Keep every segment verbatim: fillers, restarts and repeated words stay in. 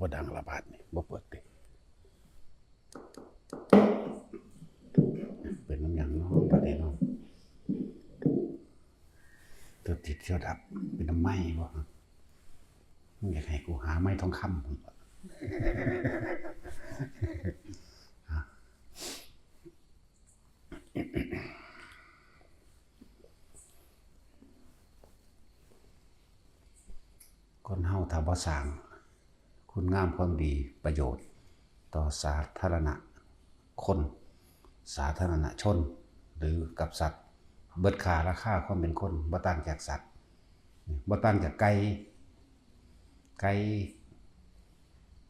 บ่ดังละบาดนี่ บ่เปิดติ เป็นน้ำหยังเนาะบาดนี้เนาะ เที่ยวติดเที่ยวดับ เป็นน้ำไม้บ่ มึงอยากให้กูหาไม้ทองคำ คนเฮาถ้าบ่สร้างคุณงามความดีประโยชน์ต่อสาธารณะคน สาธารณชน หรือกับสัตว์ เบิดค่าราคาความเป็นคน บ่ต่างจากสัตว์ บ่ต่างจากไก่ ไก่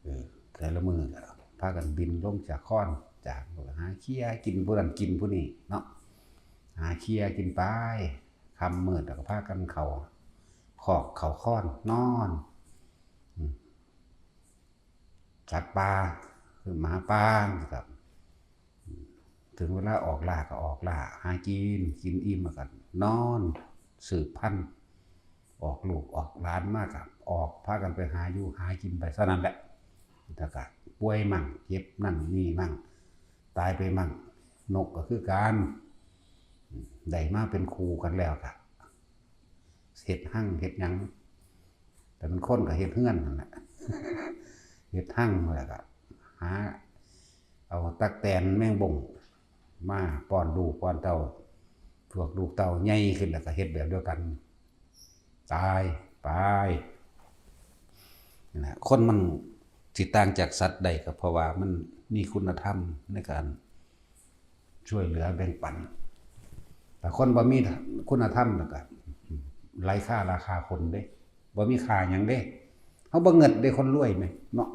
เออ แต่ละมื้อก็พากันบินลงจากคอน จากหาเคียกินผู้นั้นกินผู้นี้เนาะ หาเคียกินไป ค่ำมืดแล้วก็พากันเข้าคอกเข้าคอนนอน อืม สัตว์ป่า คือหมาป่าครับ ถึงเวลาออกล่าก็ออกล่า หากิน กินอิ่มแล้วก็นอน สืบพันธุ์ ออกลูกออกหลานมาก็ออก พากันไปหาอยู่หากินไปเท่านั้นแหละ แล้วก็ป่วยมั่ง เจ็บนั่นนี่มั่ง ตายไปมั่ง นกก็คือกัน ได้มาเป็นคู่กันแล้วก็เฮ็ดฮังเฮ็ดหยัง แต่เป็นคนก็เฮ็ดเฮือนนั่นแหละ เฮ็ดฮังแล้วก็หาเอาตั๊กแตนแมงบงมาป้อนลูกป้อนเต้า พวกลูกเต้าใหญ่ขึ้นแล้วก็เฮ็ดแบบเดียวกัน ตายไป นั่นแหละ คนมันสิต่างจากสัตว์ได้ก็เพราะว่ามันมีคุณธรรมในการช่วยเหลือแบ่งปัน แต่คนบ่มีคุณธรรมแล้วก็ไร้ค่าราคาคนเด้ บ่มีค่าหยังเด้ เฮาบ่เงิดเด้ คนรวยแหมเนาะ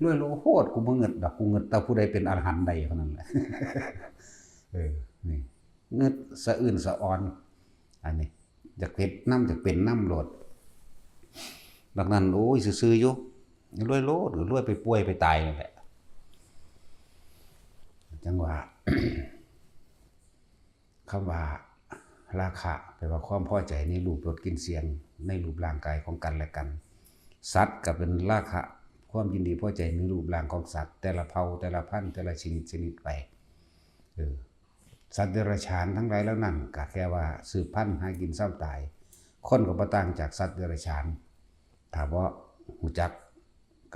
รวยโลโพด กูบ่เงิดดอก กูเงิดแต่ผู้ใดเป็นอรหันต์ได้เท่านั้นแหละ เออ นี่ เงิดสะอื้นสะออน อันนี้ อยากเฮ็ดนำ อยากเป็นนำโลด ดังนั้น โอ้ย ซื่อๆ อยู่ รวยโลด รวยไปป่วยไปตายนั่นแหละ จั่งว่า คำว่าราคะ แปลว่าความพอใจในรูปรสกลิ่นเสียง ในรูปร่างกายของกันและกัน สัตว์ก็เป็นราคะ ความยินดีพอใจในรูปร่างของสัตว์ แต่ละเผ่า แต่ละพันธุ์ แต่ละชนิดชนิดไป เออ สัตว์เดรัจฉานทั้งหลายเหล่านั้นก็แค่ว่าสืบพันธุ์หากินซ้ำตาย คนก็บ่ต่างจากสัตว์เดรัจฉาน ถ้าบ่รู้จัก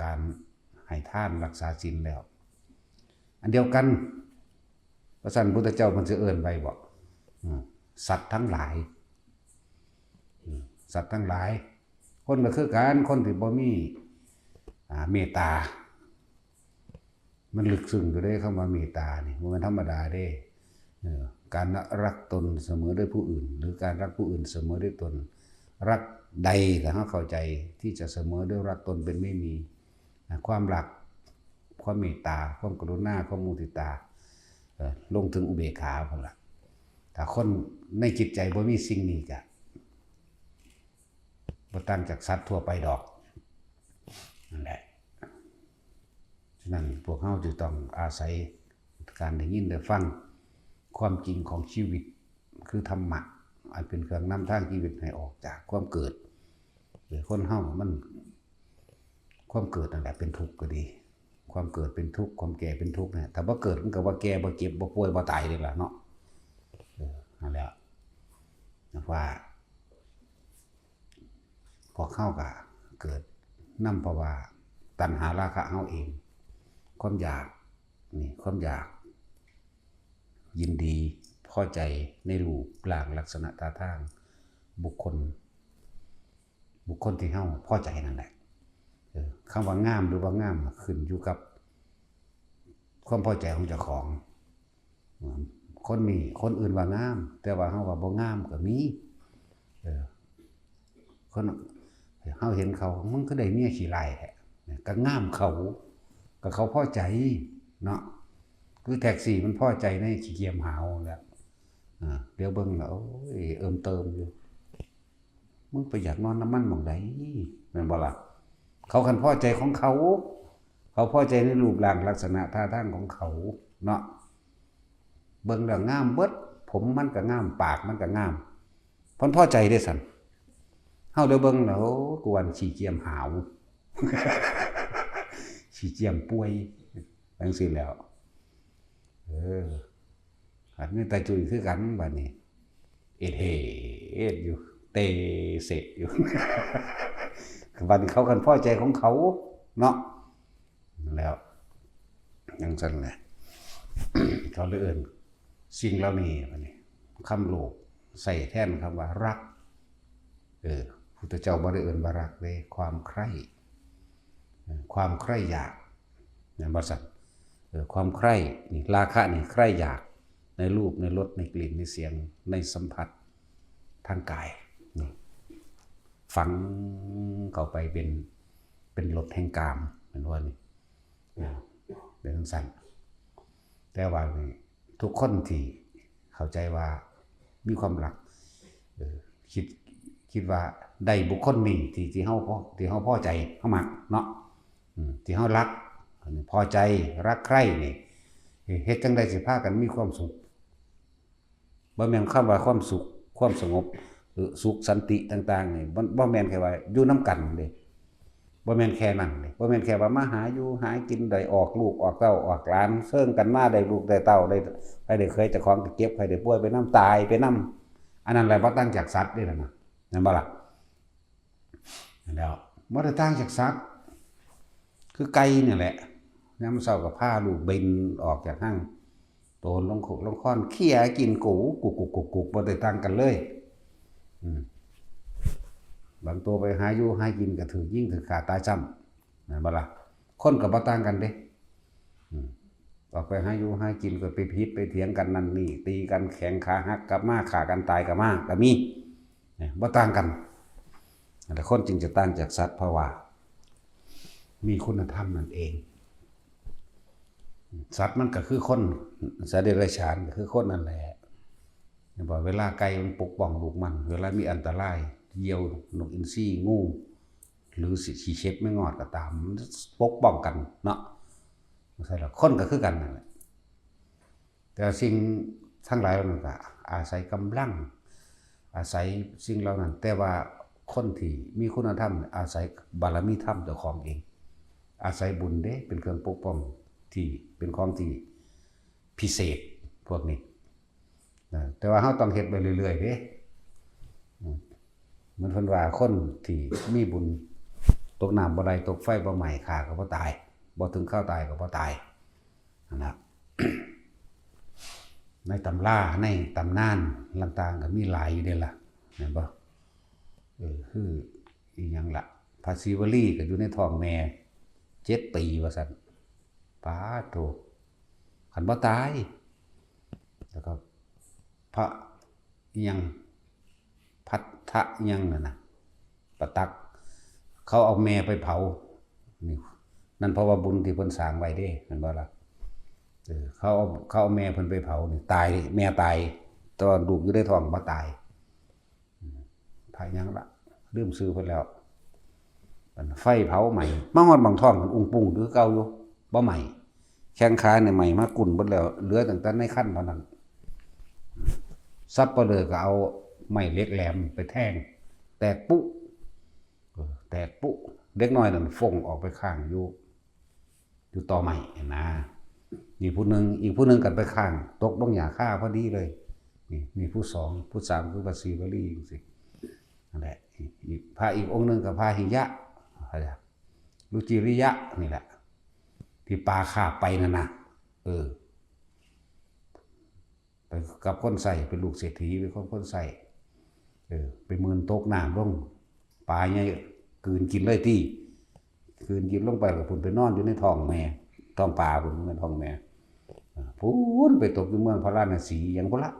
การให้ทานรักษาศีลแล้ว อันเดียวกัน ว่าซั่นพุทธเจ้าเพิ่นสิเอิ้นไว้บ่ อืม สัตว์ทั้งหลาย อืม สัตว์ทั้งหลาย คนก็คือกัน คนที่บ่มี อ่า เมตตา มันลึกซึ้งอยู่เด้ คำว่าเมตตานี่ บ่แม่นธรรมดาเด้ เออ การรักตนเสมอด้วยผู้อื่น หรือการรักผู้อื่นเสมอด้วยตน รักใดถ้าเฮาเข้าใจที่จะเสมอด้วยรักตนเป็นไม่มี นะ ความรัก ความเมตตา ความกรุณา ความมุทิตา เอ่อ ลงถึงอุเบกขาพุ้นล่ะ ถ้าคนในจิตใจบ่มีสิ่งนี้ก็บ่ต่างจากสัตว์ทั่วไปดอก นั่นแหละ ฉะนั้นพวกเฮาจึงต้องอาศัยการได้ยินได้ฟังความจริงของชีวิต คือธรรมะ อันเป็นเครื่องนำทางชีวิตให้ออกจากความเกิด หรือคนเฮามัน ความเกิดนั่นแหละเป็นทุกข์ก็ดี ความเกิดเป็นทุกข์ ความแก่เป็นทุกข์เนี่ย ถ้าบ่เกิดมันก็บ่แก่ บ่เจ็บ บ่ป่วย บ่ตายเลยล่ะเนาะ เออ นั่นแหละ ว่า พวกเฮาก็เกิดนำเพราะว่าตัณหาราคะเฮาเอง ความอยาก นี่ ความอยาก ยินดี พอใจในรูปร่างลักษณะท่าทางบุคคล บุคคลที่เฮาพอใจนั่นแหละ เออ คำว่างามหรือบ่งามน่ะขึ้นอยู่กับความพอใจของเจ้าของ อืม คนนี้ คนอื่นว่างาม แต่ว่าเฮาว่าบ่งามก็มี เออ คน เฮาเห็นเขา มึงคือได้เมียขี้ร้ายแท้ ก็งามเขา ก็เขาพอใจเนาะ คือแท็กซี่มันพอใจในขี้เกียจหาวแหละ อ่า เดี๋ยวเบิ่งแล้ว โอ้ย เอิมเติมอยู่ มึงไปอยากนอนนำมันหม่องใด แม่นบ่ล่ะ เขาคันพอใจของเขา เขาพอใจในรูปร่างลักษณะท่าทางของเขาเนาะ เบิ่งแล้วงามเบิด ผมมันก็งาม ปากมันก็งาม เพิ่นพอใจเด้ซั่น เฮาเดี๋ยวเบิ่งแล้ว โอ้ กูว่าขี้เกียจหาว ขี้เจียมป่วยจังซี่แหล้ว เออ อันนี้ตาจุยคือกันบัดนี้ เอดเฮดอยู่ เตเสะอยู่ บัดนี้เขากันพอใจของเขาเนาะ แล้วจังซั่นแหละ เขาเลยเอิ้นสิ่งเหล่านี้บัดนี้ คำโลภใส่แทนคำว่ารัก เออ พุทธเจ้าบ่ได้เอิ้นว่ารักเด้ ความใคร่ เออ ความใคร่อยาก แม่นบ่ซั่น เออ ความใคร่ นี่ ราคะนี่ใคร่อยาก ในรูป ในรส ในกลิ่น ในเสียง ในสัมผัส ทางกาย นี่ ฝังเข้าไปเป็น เป็นรสแห่งกาม แม่นบ่นี่ เออ เป็นจังซั่น แต่ว่านี่ ทุกคนที่เข้าใจว่ามีความรัก เออ คิด คิดว่าได้บุคคลนี้ที่ ที่เฮาพอ ที่เฮาพอใจ เฮามักเนาะ อืม ที่เฮารัก อันนี้พอใจ รักใคร่นี่ เฮ็ดจั่งใดสิพากันมีความสุข บ่แม่นคำว่าความสุข ความสงบ หรือสุขสันติต่างๆ นี่ บ่ บ่แม่นแค่ว่าอยู่นำกันเด้ บ่แม่นแค่นั้นเด้ บ่แม่นแค่ว่ามาหาอยู่หากิน ได้ออกลูกออกเต้าออกหลาน เซิ่งกันมาได้ลูกได้เต้า ได้ ไปได้เขยเจ้าของก็เจ็บไข้ได้ป่วยไปนำ ตายไปนำ อันนั้นแหละบ่ต่างจากสัตว์เด้ล่ะนะ แม่นบ่ล่ะ แล้วบ่ได้ต่างจากสัตว์ คือไก่นี่แหละ ยามเช้าก็พาลูกบินออกจากห้าง โตนลงคุกลงคอน เขี่ยกินกู กุกกุกกุกกุก บ่ได้ต่างกันเลย อืม บางตัวไปหาอยู่หากินก็ถูกยิงถูกฆ่าตายซ้ำ แม่นบ่ล่ะ คนก็บ่ต่างกันเด้ อืม ออกไปหาอยู่หากินก็ไปผิดไปเถียงกันนั่นนี่ ตีกันแข้งขาหัก กลับมาฆ่ากันตายก็มา ก็มี เนี่ย บ่ต่างกัน แต่คนจึงจะต่างจากสัตว์ เพราะว่า มีคุณธรรมนั่นเอง สัตว์มันก็คือคน สัตว์เดรัจฉานก็คือคนนั่นแหละ เห็นบ่ เวลาไก่มันปกป้องลูกมัน เวลามีอันตราย เหยี่ยว นกอินทรี งู หรือสิขี้เข็บแมงงอดก็ตาม มันปกป้องกันเนาะ จั่งซั้นล่ะ คนก็คือกันนั่นแหละ แต่สิ่งทั้งหลายเหล่านั้นก็อาศัยกำลัง อาศัยสิ่งเหล่านั้น แต่ว่าคนที่มีคุณธรรมเนี่ยอาศัยบารมีธรรมเจ้าของเอง อาศัยบุญเด้ เป็นเครื่องปกป้องที่เป็นของที่พิเศษพวกนี้นะ แต่ว่าเราต้องเฮ็ดไปเรื่อยๆเด้ อืม เหมือนเพิ่นว่าคนที่มีบุญ ตกน้ำบ่ไหล ตกไฟบ่ไหม้ ฆ่าก็บ่ตาย บ่ถึงคราวตายก็บ่ตาย นั่นล่ะ ในตำรา ในตำนานต่างๆก็มีหลายอยู่เด้ล่ะ แม่นบ่ เออ คืออีหยังล่ะ พระศิวลีก็อยู่ในท้องแม่เจ็ดปีว่าซั่น ปาดโธ่ คันบ่ตาย แล้วก็พระอิหยัง พัทธะอิหยังนั่นน่ะ ปะตัก เขาเอาแม่ไปเผา นี่ นั่นเพราะว่าบุญที่เพิ่นสร้างไว้เด้ แม่นบ่ล่ะ เออ เขาเอา เขาเอาแม่เพิ่นไปเผานี่ ตาย แม่ตาย แต่ว่าลูกอยู่ในท้องบ่ตาย อืม พระหยังล่ะ ลืมชื่อเพิ่นแล้ว อันไฟเผาไหม้ มาฮอดบั้งท้องมันอุ้งปุ้งคือเก่าอยู่ บ่ไหม้ แข้งขาเนี่ยไหม้มากุ่นเบิดแล้ว เหลือตั้งแต่ในครรภ์เท่านั้น สัปเหร่อก็เอาไม้เหล็กแหลมไปแทง แตกปุ๊ เออ แตกปุ๊ เด็กน้อยนั่นฟงออกไปค้างอยู่ อยู่ตอไม้หั้นนะ นี่ผู้หนึ่ง อีกผู้หนึ่งก็ไปค้าง ตกลงหญ้าคาพอดีเลย นี่ นี่ผู้สอง ผู้สามคือพระศิวลีจั่งซี้ นั่นแหละ อีก อีก พระอีกองค์หนึ่งก็พระหิยะ รุจิริยะนี่แหละ ที่ปลาคาบไปนั่นนะ เออ ไปกับคนใช้ เป็นลูกเศรษฐี เป็นคน คนใช้ เออ ไปหมื่นตกน้ำลง ปลาใหญ่กลืนกินเลยติ กลืนกินลงไป แล้วพุ้นไปนอนอยู่ในท้องแม่ ท้องปลาพุ้น ในท้องแม่ อ่า พุ้นไปตกอยู่เมืองพาราณสีหยังพุ้นละ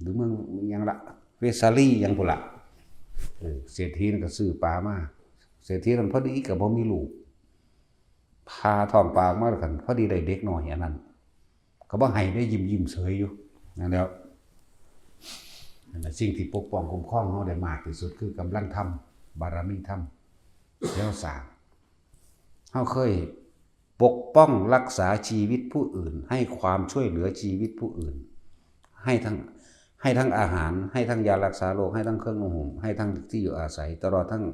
หรือเมืองหยังละ เวสาลีหยังพุ้นละ เออ เศรษฐีนั่นก็ซื้อปลามา เศรษฐีนั่นพอดีก็บ่มีลูก ผ่าท้องปลาออกมาแล้วกัน พอดีได้เด็กน้อยอันนั้น ก็บ่ให้ได้ ยิ้มๆเฉยอยู่ นั่นแหล้ว นั่นแหละ สิ่งที่ปกป้องคุ้มครองเราได้มากที่สุดคือกำลังธรรม บารมีธรรม ที่เราสร้าง เราเคยปกป้องรักษาชีวิตผู้อื่น ให้ความช่วยเหลือชีวิตผู้อื่น ให้ทั้ง ให้ทั้งอาหาร ให้ทั้งยารักษาโรค ให้ทั้งเครื่องนุ่งห่ม ให้ทั้งที่อยู่อาศัย ตลอดทั้ง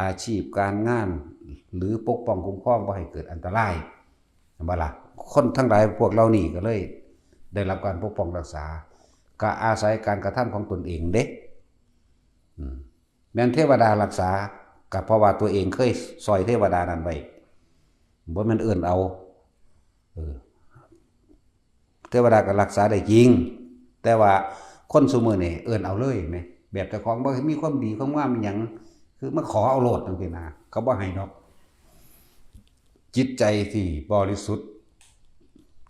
อาชีพการงาน หรือปกป้องคุ้มครองบ่ให้เกิดอันตราย เห็นบ่ล่ะ คนทั้งหลายพวกเหล่านี้ก็เลยได้รับการปกป้องรักษา ก็อาศัยการกระทำของตนเองเด้ อืม แม่นเทวดารักษา ก็เพราะว่าตัวเองเคยซอยเทวดานั้นไว้ บ่แม่นเอิ้นเอา เออ เทวดาก็รักษาได้จริง แต่ว่าคนซุมื้อนี่เอิ้นเอาเลยแหม แบบเจ้าของบ่มีความดีความงามอิหยัง คือมาขอเอาโลดจังซี่นะ เขาบ่ให้ดอก จิตใจที่บริสุทธิ์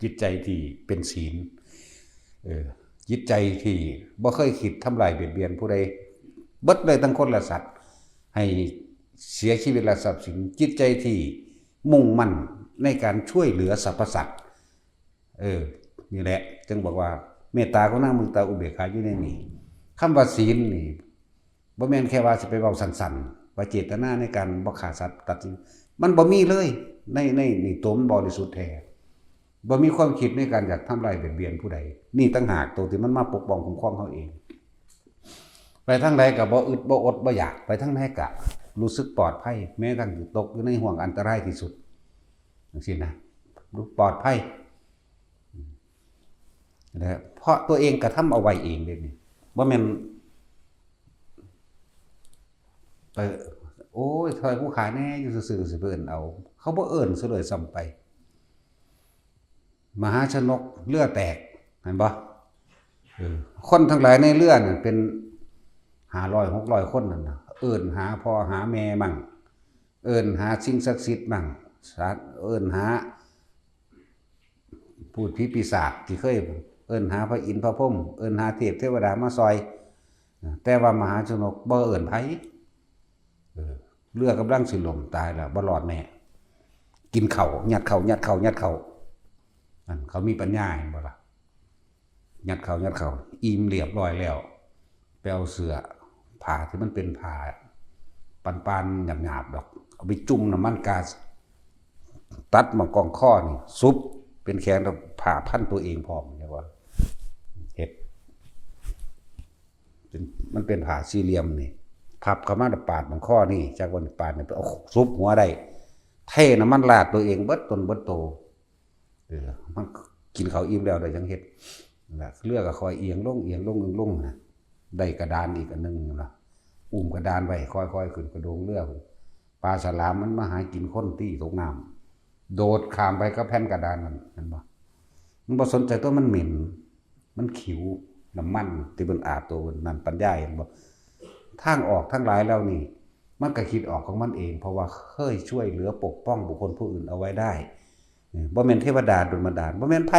จิตใจที่เป็นศีล เออ จิตใจที่บ่เคยคิดทำลายเบียดเบียนผู้ใด เบิดเลยทั้งคนและสัตว์ ให้เสียชีวิตและทรัพย์สิน จิตใจที่มุ่งมั่นในการช่วยเหลือสรรพสัตว์ เออ นี่แหละ จึงบอกว่าเมตตากรุณามุทิตาอุเบกขาอยู่ในนี้ คำว่าศีลนี่ บ่แม่นแค่ว่าสิไปเว้าสั้นๆ ว่าเจตนาในการบ่ฆ่าสัตว์ตัดสิน มันบ่มีเลย ใน ใน นี่ตัวมันบริสุทธิ์แท้ บ่มีความคิดในการอยากทำลายเบียดเบียนผู้ใด นี่ต่างหากตัวที่มันมาปกป้องคุ้มครองเฮาเอง ไปทางใดก็บ่อึดบ่อดบ่อยาก ไปทางใดก็รู้สึกปลอดภัย แม้กระทั่งตกอยู่ในห่วงอันตรายที่สุด จังซี่นะ รู้ปลอดภัย นะ เพราะตัวเองกระทำเอาไว้เองเด้นี่ บ่แม่น ไป โอ้ย ซอยผู้ขาแหน่ อยู่ซื่อๆ สิไปเอิ้นเอา เขาบ่เอิ้นซะเลยซ้ำไป มหาชนกเรือแตก เห็นบ่ เออ คนทั้งหลายในเรือนั่นเป็นห้าร้อยหกร้อยคนนั่นน่ะ เอิ้นหาพ่อหาแม่มั่ง เอิ้นหาสิ่งศักดิ์สิทธิ์มั่ง สา เอิ้นหา พูดผีปีศาจที่เคยเอิ้นหาพระอินทร์พระพรหม เอิ้นหาเทพเทวดามาซอย แต่ว่ามหาชนกบ่เอิ้นไผ เออ เรือกำลังสิล่มตายแล้ว บ่รอดแน่ กินข้าว ยัดข้าว ยัดข้าว ยัดข้าว นั่น เขามีปัญญา เห็นบ่ล่ะ ยัดข้าว ยัดข้าว อิ่มเรียบร้อยแล้ว ไปเอาเสื้อผ้าที่มันเป็นผ้าปานๆ หยาบๆ ดอก เอาไปจุ่มน้ำมันก๊าซ ตัดหม่องกองคอนี่ สุบเป็นแขน แล้วผ้าพันตัวเองพร้อม เรียกว่า เฮ็ด เป็น มันเป็นผ้าสี่เหลี่ยมนี่ พับเข้ามาแล้วปาดหม่องคอนี่ จักว่าปาดนี่ ไปเอาสุบหัวได้ เทน้ำมันราดตัวเองเบิดตนเบิดโต เออ มันกินข้าวอิ่มแล้วได้จังเฮ็ด นั่นล่ะ เรือก็ค่อยเอียงลง เอียงลง เอียงลงนะ ได้กระดานอีกอันหนึ่งนั่นล่ะ อุ้มกระดานไว้ ค่อยๆ ขึ้นกระโดงเรือ ปลาฉลามมันมาหากินคนตี้ตกน้ำ โดดข้ามไปกับแผ่นกระดานนั่น เห็นบ่ มันบ่สนใจตัวมันเหม็น มันขิว น้ำมันที่เพิ่นอาบตัวเพิ่นนั่น ปัญญา เห็นบ่ ทางออกทั้งหลายแล้วนี่ มันก็คิดออกของมันเอง เพราะว่าเคยช่วยเหลือปกป้องบุคคลผู้อื่นเอาไว้ได้ เออ บ่แม่นเทวดาดลบันดาล บ่แม่นไผ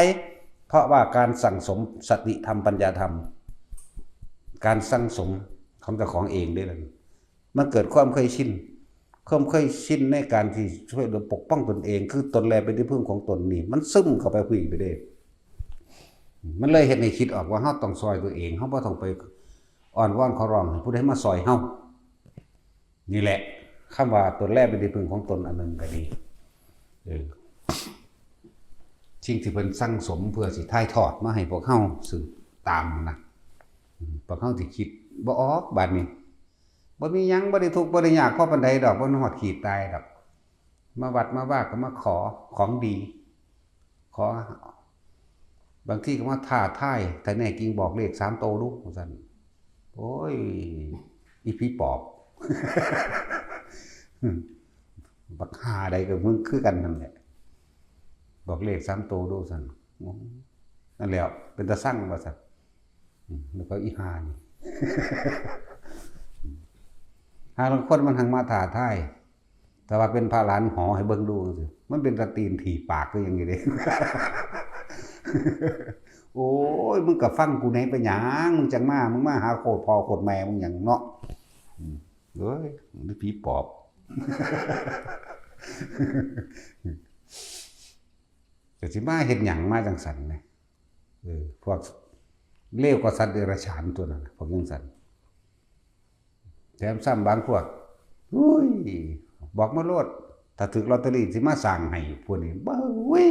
เพราะว่าการสั่งสมสติธรรมปัญญาธรรม การสั่งสมของเจ้าของเองเด้นั่น มันเกิดความเคยชิน ความเคยชินในการที่ช่วยเหลือปกป้องตนเอง คือตนแลเป็นที่พึ่งของตนนี่ มันซึมเข้าไปผู้อื่นไปเด้ มันเลยเฮ็ดให้คิดออกว่าเฮาต้องซอยตัวเอง เฮาบ่ต้องไปอ้อนวอนขอร้องให้ผู้ใดมาซอยเฮา นี่แหละ คำว่าตนแลเป็นที่พึ่งของตนอันหนึ่งก็ดี เออ สิ่งที่เพิ่นสั่งสมเพื่อสิถ่ายทอดมาให้พวกเฮาสืบตามนะ อืม พวกเฮาสิคิดบ่ออกบัดนี้ บ่มีหยัง บ่ได้ทุกข์บ่ได้ยากพอปานใดดอก บ่ฮอดขีดตายดอก มาวัดมาวาก็มาขอของดี ขอ บางทีก็มาท้าทาย ถ้าแน่จริงบอกเลขสามโตดู ว่าซั่น โอ้ย อีผีปอบ บักห่าใดก็มึงคือกันนั่นแหละ บอกเลขสามโตดู ซั่น โอ้ นั่นแหละ เป็นตาสั่ง ว่าซั่น อืม แล้วก็อีห่านี่ หาลางคนมันหังมาท้าทาย แต่ว่าเป็นพระหลานหอให้เบิ่งดูจังซี้ มันเป็นตาตีนถีบปากคือหยังอยู่เด้ โอ้ย มึงก็ฟังกูแหน่ เป็นหยัง มึงจังมา มึงมาหาโคตรพ่อโคตรแม่มึงหยังเนาะ อืม เอ้ย นี่ผีปอบ ก็สิมาเฮ็ดหยังมาจังซั่นนะ เออ พวกเลวกว่าสัตว์เดรัจฉานตัวนั้นน่ะ พวกจังซั่น แถมซ้ำบางพวก อุ้ย บอกมาโลด ถ้าถืกลอตเตอรี่สิมาสร้างให้พวกนี้ เบ้อ อุ้ย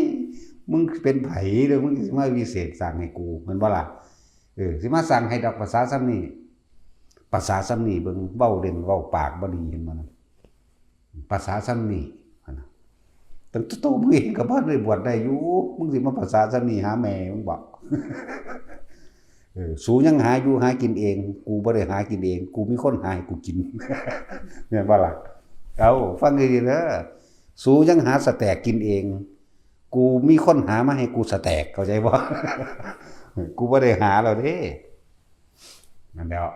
มึงเป็นไผเด้อ มึงสิมาวิเศษสร้างให้กู แม่นบ่ล่ะ เออ สิมาสร้างให้ดอก ภาษาส่ำนี้ ภาษาส่ำนี้ เบิ่ง เว้าเล่น เว้าปากบ่ดี เห็นบ่นั่น ภาษาซ้ำนี่นะ ตั้งแต่โตมึงเองก็บ่ได้บวชได้อยู่ มึงสิมาภาษาซ้ำนี่หาแม่มึงบ่ เออ สูยังหาอยู่หากินเอง กูบ่ได้หากินเอง กูมีคนหาให้กูกิน แม่นบ่ล่ะ เอาฟังดีๆเด้อ สูยังหาสแต็กกินเอง กูมีคนหามาให้กูสแต็ก เข้าใจบ่ กูบ่ได้หาแล้วเด้ นั่นแหล้ว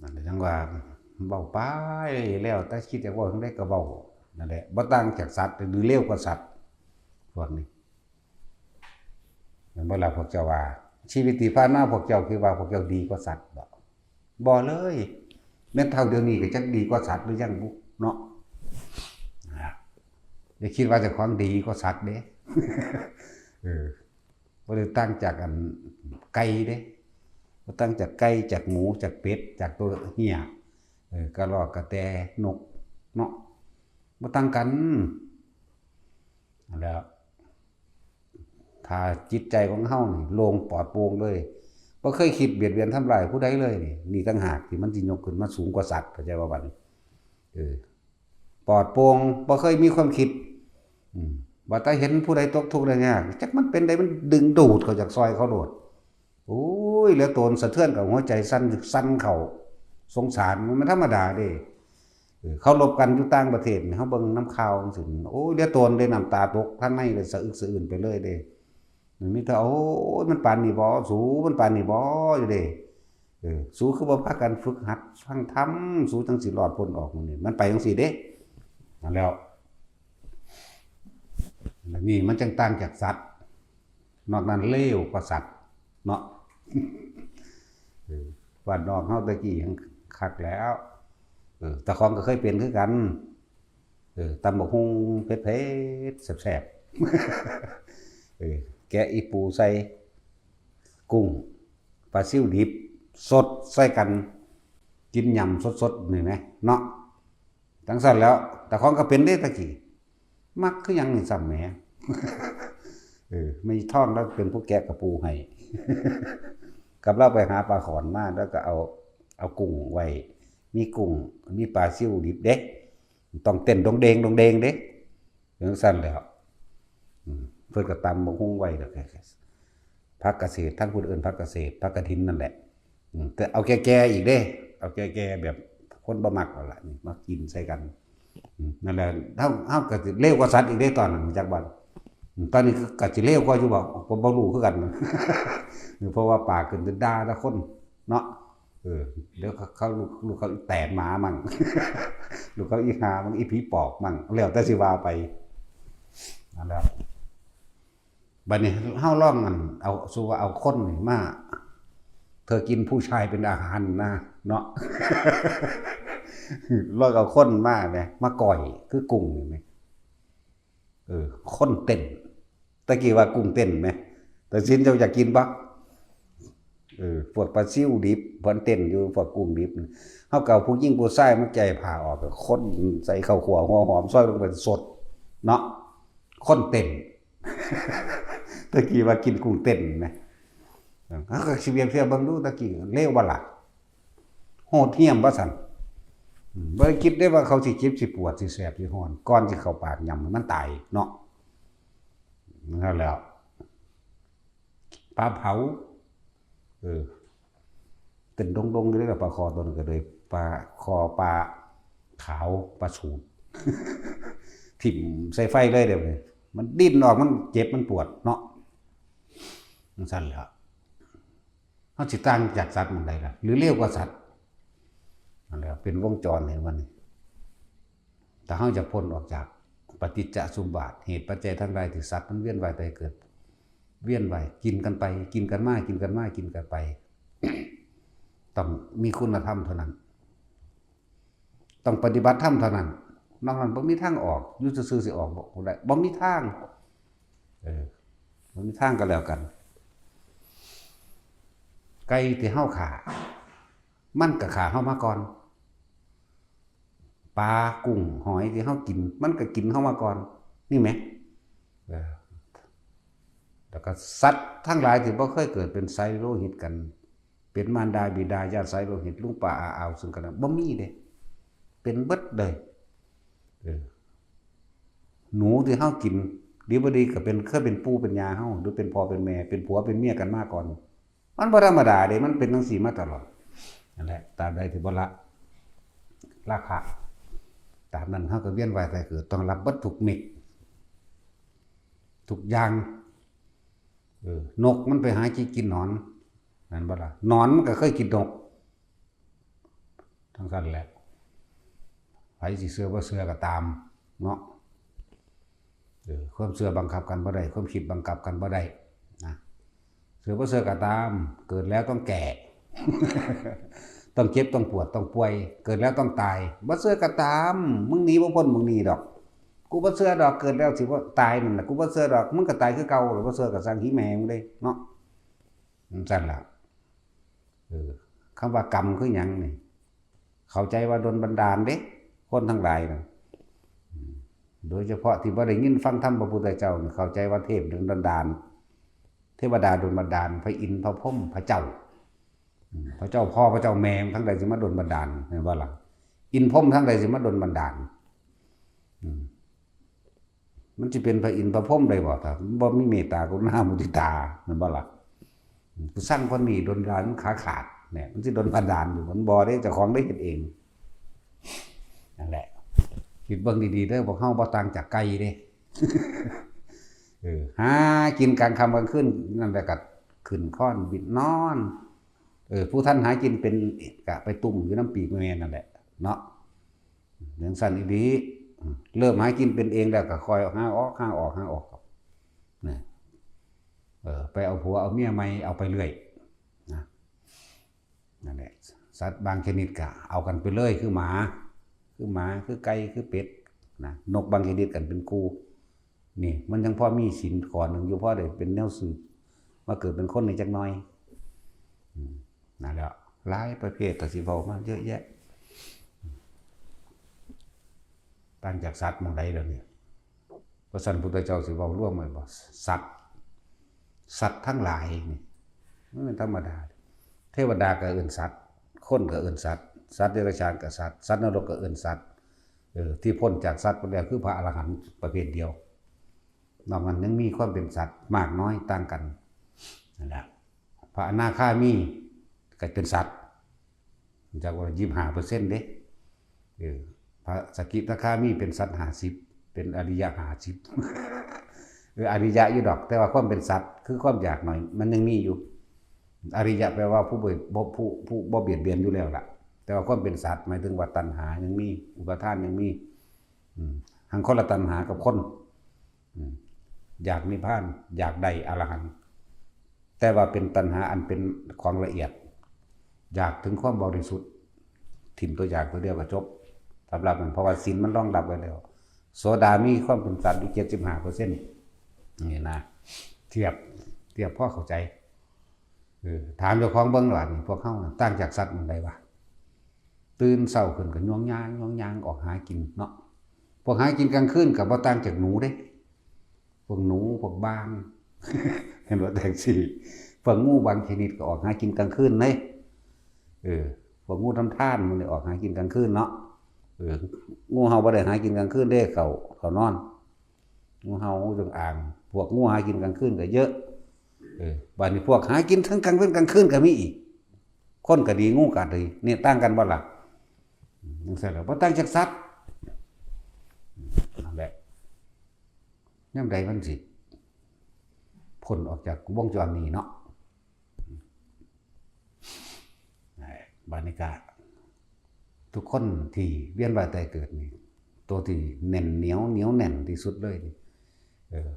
นั่นแหละจังว่าเว้าไปแล้ว แต่คิดอยากเว้าจั่งใดก็เว้า นั่นแหละ บ่ต่างจากสัตว์ หรือเลวกว่าสัตว์ พวกนี้ แม่นบ่ล่ะพวกเจ้าว่า ชีวิตที่ผ่านมาพวกเจ้าคิดว่าพวกเจ้าดีกว่าสัตว์บ่ บ่เลย แม่นเฒ่าเดี๋ยวนี้ก็จักดีกว่าสัตว์หรือยังบุเนาะ นะ อย่าคิดว่าเจ้าของดีกว่าสัตว์เด้ เออ บ่ได้ต่างจากอันไก่เด้ บ่ต่างจากไก่ จากหมู จากเป็ด จากตัวเหี้ย เออ กระรอก กระแต นก เนาะ บ่ต่างกัน นั่นแหล้ว ถ้าจิตใจของเฮานี่โล่งปลอดโปร่งเลย บ่เคยคิดเบียดเบียนทำร้ายผู้ใดเลยนี่ นี่ต่างหากที่มันสิยกขึ้นมาสูงกว่าสัตว์ เข้าใจบ่บัดนี้ เออ ปลอดโปร่ง บ่เคยมีความคิด อืม ว่าแต่เห็นผู้ใดตกทุกข์ได้ยาก จักมันเป็นใด มันดึงดูดเข้าจากซอยเขาโลด โอ้ย เหลือตนสะเทือนกับหัวใจสั่น สั่นเข้า สงสาร มันไม่ธรรมดาเด้ เออ เขารบกันอยู่ต่างประเทศนี่ เฮาเบิ่งนำข่าวจั่งซี้ โอ้ย เหลือตนเด้ น้ำตาตก ทางในเลยสะอึกสะอื้นไปเลยเด้ มันมีแต่ โอ้ย มันปานนี้บ่ สู มันปานนี้บ่ อยู่เด้ เออ สูคือบ่พากันฝึกหัดฟังธรรม สูจั่งสิรอดพ้นออกมื้อนี้ มันไปจั่งซี้เด้ นั่นแหล้ว อันนี้มันจั่งต่างจากสัตว์ นอกนั้นเลวกว่าสัตว์ เนาะ เออ บ้านนอกเฮาแต่กี้ยังคักแล้ว เออ เจ้าของก็เคยเป็นคือกัน เออ ตำบักหุ่งเผ็ดๆ แซ่บๆ เออ แกะอีปูใส่กุ้ง ปลาซิวดิบ สดใส่กัน กินยำสดๆ นี่แหม เนาะ จั่งซั้นแหล้ว เจ้าของก็เป็นเด้ตะกี้ มักคือหยังนี่ซ้ำแหม เออ แม่ท้องลาวเป็นผู้แกะกะปูให้ กับลาวไปหาปลาขอนมา แล้วก็เอา เอากุ้งไว้ มีกุ้ง มีปลาซิวดิบเด้ ต้องเต้นดงเดงดงเดงเด้ จั่งซั้นแหล้ว อืม เพิ่นก็ตำบักหุ่งไว้แล้วก็ ผักกะเสด ทางพุ้นเอิ้นผักกะเสด ผักกะถินนั่นแหละ อืม แต่เอาแก่ๆ อีกเด้ เอาแก่ๆ แบบคนบ่มักนั่นล่ะ นี่ มากินใส่กัน อืม นั่นแหละ เฮา เฮาก็สิเลวกว่าสัตว์อีกเด้ตอนนั้น จักบัด อืม ตอนนี้คือก็สิเลวกว่าอยู่บ่ ก็บ่รู้คือกัน เพราะว่าปากขึ้นด่าแต่คน เนาะ เออ เดี๋ยวเขา เขา ลูก ลูกเขาแตนหมามั่ง ลูกเขาอีหามั่ง อีผีปอบมั่ง แล้วแต่สิว่าไป นั่นแหละ บัดนี้เฮาลองอัน เอา สมมุติว่าเอาคนนี่มา เธอกินผู้ชายเป็นอาหารนะ เนาะ ลองเอาคนมาแหม มาก้อย คือกุ้งนี่แหม เออ คนเต้น ตะกี้ว่ากุ้งเต้นแหม แต่สินเจ้าอยากกินบ่ เออ พวกปลาซิวดิบ เพิ่นเต้นอยู่ พวกกุ้งดิบ เฮาก็เอาผู้หญิงผู้ชายมาแก้ผ้าออก ก็คนใส่ข้าวคั่วหัวหอมซอยลงไปสด เนาะ คนเต้น ตะกี้ว่ากินกุ้งเต้นแหม เฮาก็สิเปรียบเทียบเบิ่งดู ตะกี้เลวบ่ล่ะ โหดเหี้ยมว่าซั่น อืม บ่ได้คิดได้ว่าเขาสิเจ็บสิปวดสิแสบสิฮ้อน ก่อนสิเข้าปากยำมันตายเนาะ นั่นแหล้ว ปลาเผา เออ เต้นดงๆ อยู่เด้ล่ะ ปลาคอตัวนั้นก็เลย ปลาคอ ปลาขาว ปลาสูด ถิ่มใส่ไฟเลยเดี๋ยวนี้ มันดิ้นออก มันเจ็บ มันปวดเนาะ จั่งซั้นแหละ เฮาสิต่างจากสัตว์หม่องใดล่ะ หรือเลวกว่าสัตว์ นั่นแหละ เป็นวงจรให้มัน ถ้าเฮาอยากพ้นออกจากปฏิจจสมบาท เหตุปัจจัยทั้งหลายที่สัตว์มันเวียนว่ายตายเกิด เวียนว่าย กินกันไป กินกันมา กินกันมา กินกันไป ต้องมีคุณธรรมเท่านั้น ต้องปฏิบัติธรรมเท่านั้น นอกนั้นบ่มีทางออก อยู่ซื่อๆ สิออกบ่ได้ บ่มีทาง เออ บ่มีทางก็แล้วกัน ไก่ที่เฮาฆ่า มันก็ฆ่าเฮามาก่อน ปลากุ้งหอยที่เฮากิน มันก็กินเฮามาก่อน นี่แหม เออ แล้วก็สัตว์ทั้งหลายที่บ่เคยเกิดเป็นสายโลหิตกัน เป็นมารดาบิดาญาติสายโลหิต ลุงป้าอาอาวซึ่งกันและ บ่มีเด้ เป็นเบิดเลย เออ หนูที่เฮากิน ดีบ่ดีก็เป็น เคยเป็นปู่เป็นย่าเฮา หรือเป็นพ่อเป็นแม่ เป็นผัวเป็นเมียกันมาก่อน มันบ่ธรรมดาเด้ มันเป็นจั่งซี้มาตลอด นั่นแหละ ตราบใดที่บ่ละราคะ ตราบนั้นเฮาก็เวียนว่ายตายเกิด ต้องรับเบิดทุกเม็ด ทุกอย่าง เออ นกมันไปหากินหนอน แม่นบ่ล่ะ หนอนมันก็เคยกินนก จั่งซั้นแหละ ไผสิเชื่อบ่เชื่อก็ตาม เนาะ เออ ความเชื่อบังคับกันบ่ได้ ความคิดบังคับกันบ่ได้ นะ เชื่อบ่เชื่อก็ตาม เกิดแล้วต้องแก่ ต้องเจ็บ ต้องปวด ต้องป่วย เกิดแล้วต้องตาย บ่เชื่อก็ตาม มึงหนีบ่พ้นมึงนี่ดอก กูบ่เชื่อดอก เกิดแล้วสิบ่ตายนั่นแหละ กูบ่เชื่อดอก มึงก็ตายคือเก่า บ่เชื่อก็ซ่าง หิแม่มึงเด้ เนาะ จั่งซั้นล่ะ เออ คำว่ากรรมคือหยังนี่ เข้าใจว่าดลบันดาลเด้ คนทั้งหลายน่ะ อืม โดยเฉพาะที่บ่ได้ยินฟังธรรมพระพุทธเจ้านี่ เข้าใจว่าเทพดลบันดาล เทวดาดลบันดาล พระอินทร์ พระพรหม พระเจ้า อืม พระเจ้าพ่อ พระเจ้าแม่ ทั้งใดสิมาดลบันดาล แม่นบ่ล่ะ อินทร์พรหมทั้งใดสิมาดลบันดาล อืม มันสิเป็นพระอินทร์พระพรหมได้บ่ ถ้ามันบ่มีเมตตากรุณามุทิตา แม่นบ่ล่ะ อืม คือซ่างคนนี้ดลบันดาลมันขาขาด เนี่ย มันสิดลบันดาลอยู่ มันบ่เด้ เจ้าของได้เฮ็ดเอง นั่นแหละ คิดเบิ่งดีๆเด้อ พวกเฮาบ่ต่างจากไก่เด้ เออ หากินกลางค่ำกลางคืน นั่นแหละก็ขึ้นค้อนบินนอน เออ ผู้ทันหากินเป็นก็ไปตุ้มอยู่นำปีกแม่นั่นแหละ เนาะ จั่งซั้นอีหลี อืม เริ่มหากินเป็นเองแล้วก็ค่อยหาออก หาออก หาออก นะ เออ ไปเอาผัวเอาเมียใหม่ เอาไปเรื่อย นะ นั่นแหละ สัตว์บางชนิดก็เอากันไปเลย คือหมา คือหมา คือไก่ คือเป็ด นะ นกบางชนิดกันเป็นคู่ นี่ มันยังพอมีศีลข้อหนึ่งอยู่ พอได้เป็นแนวสืบ มาเกิดเป็นคนนี่จักหน่อย อืม นั่นแหละ หลายประเภทก็สิเว้ามาเยอะแยะ ต่างจากสัตว์หม่องใดเดี๋ยวนี้ เพราะฉะนั้นพุทธเจ้าสิเว้ารวมไว้บ่ สัตว์ สัตว์ทั้งหลายนี่ มันเป็นธรรมดา เทวดาก็เอิ้นสัตว์ คนก็เอิ้นสัตว์ สัตว์เดรัจฉานก็สัตว์ สัตว์นรกก็เอิ้นสัตว์ เออ ที่พ้นจากสัตว์ไปแล้วคือพระอรหันต์ประเภทเดียว นอกนั้นยังมีความเป็นสัตว์มากน้อยต่างกัน นั่นแหละ พระอนาคามีก็เป็นสัตว์ จากว่ายี่สิบห้าเปอร์เซ็นต์เด้ เออ พระสกิทาคามีเป็นสัตว์ห้าสิบ เป็นอริยะห้าสิบ เออ อริยะอยู่ดอก แต่ว่าความเป็นสัตว์ คือความอยากหน่อย มันยังมีอยู่ อริยะแปลว่าผู้บ่ บ่ ผู้ ผู้บ่เบียดเบียนอยู่แล้วล่ะ แต่ว่าความเป็นสัตว์หมายถึงว่าตัณหายังมี อุปาทานยังมี อืม หั้งคนละตัณหากับคน อืม อยากนิพพาน อยากได้อรหันต์ แต่ว่าเป็นตัณหาอันเป็นของละเอียด อยากถึงความบริสุทธิ์ ถิ่มตัวอยากตัวเดียวก็จบ สำหรับมัน เพราะว่าศีลมันรองรับไว้แล้ว โสดามีความเป็นสัตว์อยู่เจ็ดสิบห้าเปอร์เซ็นต์ นี่นะ เทียบ เทียบพอเข้าใจ เออ ถามเจ้าของเบิ่งว่า นี่ พวกเฮาน่ะต่างจากสัตว์หม่องใดวะ ตื่นเช้าขึ้นก็ย่องย่าง ย่องย่างออกหากินเนาะ พวกหากินกลางคืนก็บ่ต่างจากหนูเด้ พวกหนู พวกบ้าง เห็นบ่ จั่งซี้ พวกงูบางชนิดก็ออกหากินกลางคืนเด้ เออ พวกงูทำท่านมันได้ออกหากินกลางคืนเนาะ เออ งูเห่าบ่ได้หากินกลางคืนเด้ เขา เขานอน งูเห่า งูจงอาง พวกงูหากินกลางคืนก็เยอะ เออ บัดนี้พวกหากินทั้งกลางวันกลางคืนก็มีอีก คนก็ดี งูก็ดี นี่ต่างกันบ่ล่ะ อืม จั่งซั้นแหละ บ่ต่างจากสัตว์ นั่นแหละ ยามใดมันสิพ้นออกจากวงจรนี้เนาะ บัดนี้ก็ ทุกคนที่เวียนว่ายตายเกิดนี่ ตัวที่แน่นเหนียว เหนียวแน่นที่สุดเลยนี่ เออ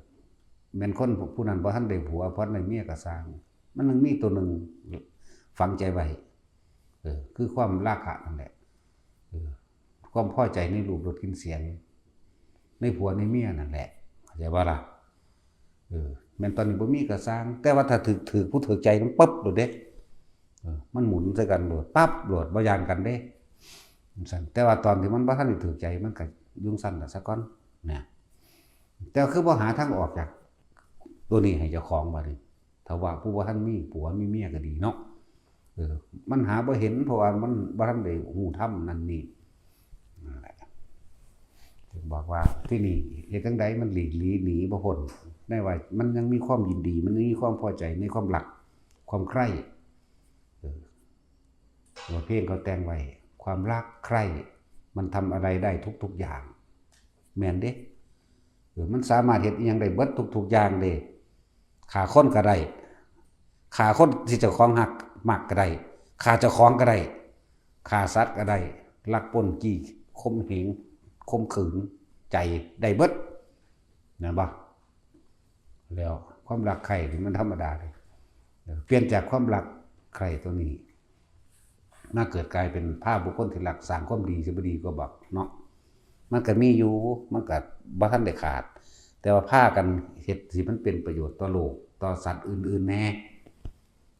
แม่นคนผู้นั้นบ่ทันได้ผัว บ่ทันได้เมียก็ซ่าง มันยังมีตัวหนึ่งฝังใจไว้ เออ คือความราคะนั่นแหละ เออ ความพอใจในรูปรสกลิ่นเสียง ในผัวในเมียนั่นแหละ เข้าใจบ่ล่ะ เออ แม่นตอนนี้บ่มีก็ซ่าง แต่ว่าถ้าถืก ถืกผู้ถืกใจมันปั๊บโลดเด้ เออ มันหมุนใส่กันโลด ปั๊บโลด บ่ย้านกันเด้ จั่งซั้น แต่ว่าตอนที่มันบ่ทันได้ถืกใจ มันก็อยู่จั่งซั้นล่ะซะก่อน นะ แต่คือบ่หาทางออกจากตัวนี้ให้เจ้าของบัดนี้ ถ้าว่าผู้บ่ทันมีผัวมีเมียก็ดีเนาะ เออ มันหาบ่เห็น เพราะว่ามันบ่ทันได้ฮู้ธรรมนั่นนี่ บอกว่าที่นี่เฮ็ดจั่งใดมันหลีกหลีหนีบ่พ้น ในว่ามันยังมีความยินดี มันยังมีความพอใจในความรัก ความใคร่ เออ ว่าเพลงเขาแต่งไว้ ความรักใคร่ มันทำอะไรได้ทุกๆอย่าง แม่นเด้ เออ มันสามารถเฮ็ดอิหยังได้เบิดทุกๆอย่างเด้ ฆ่าคนก็ได้ ฆ่าคนที่เจ้าของฮักมักก็ได้ ฆ่าเจ้าของก็ได้ ฆ่าสัตว์ก็ได้ ลักปล้นจี้ข่มเหง ข่มขืน ใจ้ได้เบิด แม่นบ่ แล้วความรักใคร่นี่มันธรรมดาเด้ เปลี่ยนจากความรักใคร่ตัวนี้ มาเกิดกลายเป็นพาบุคคลที่รักสร้างความดีสิบ่ดีกว่าบ่เนาะ มันก็มีอยู่ มันก็บ่ทันได้ขาด แต่ว่าพากันเฮ็ดที่มันเป็นประโยชน์ต่อโลก ต่อสัตว์อื่นๆแหน่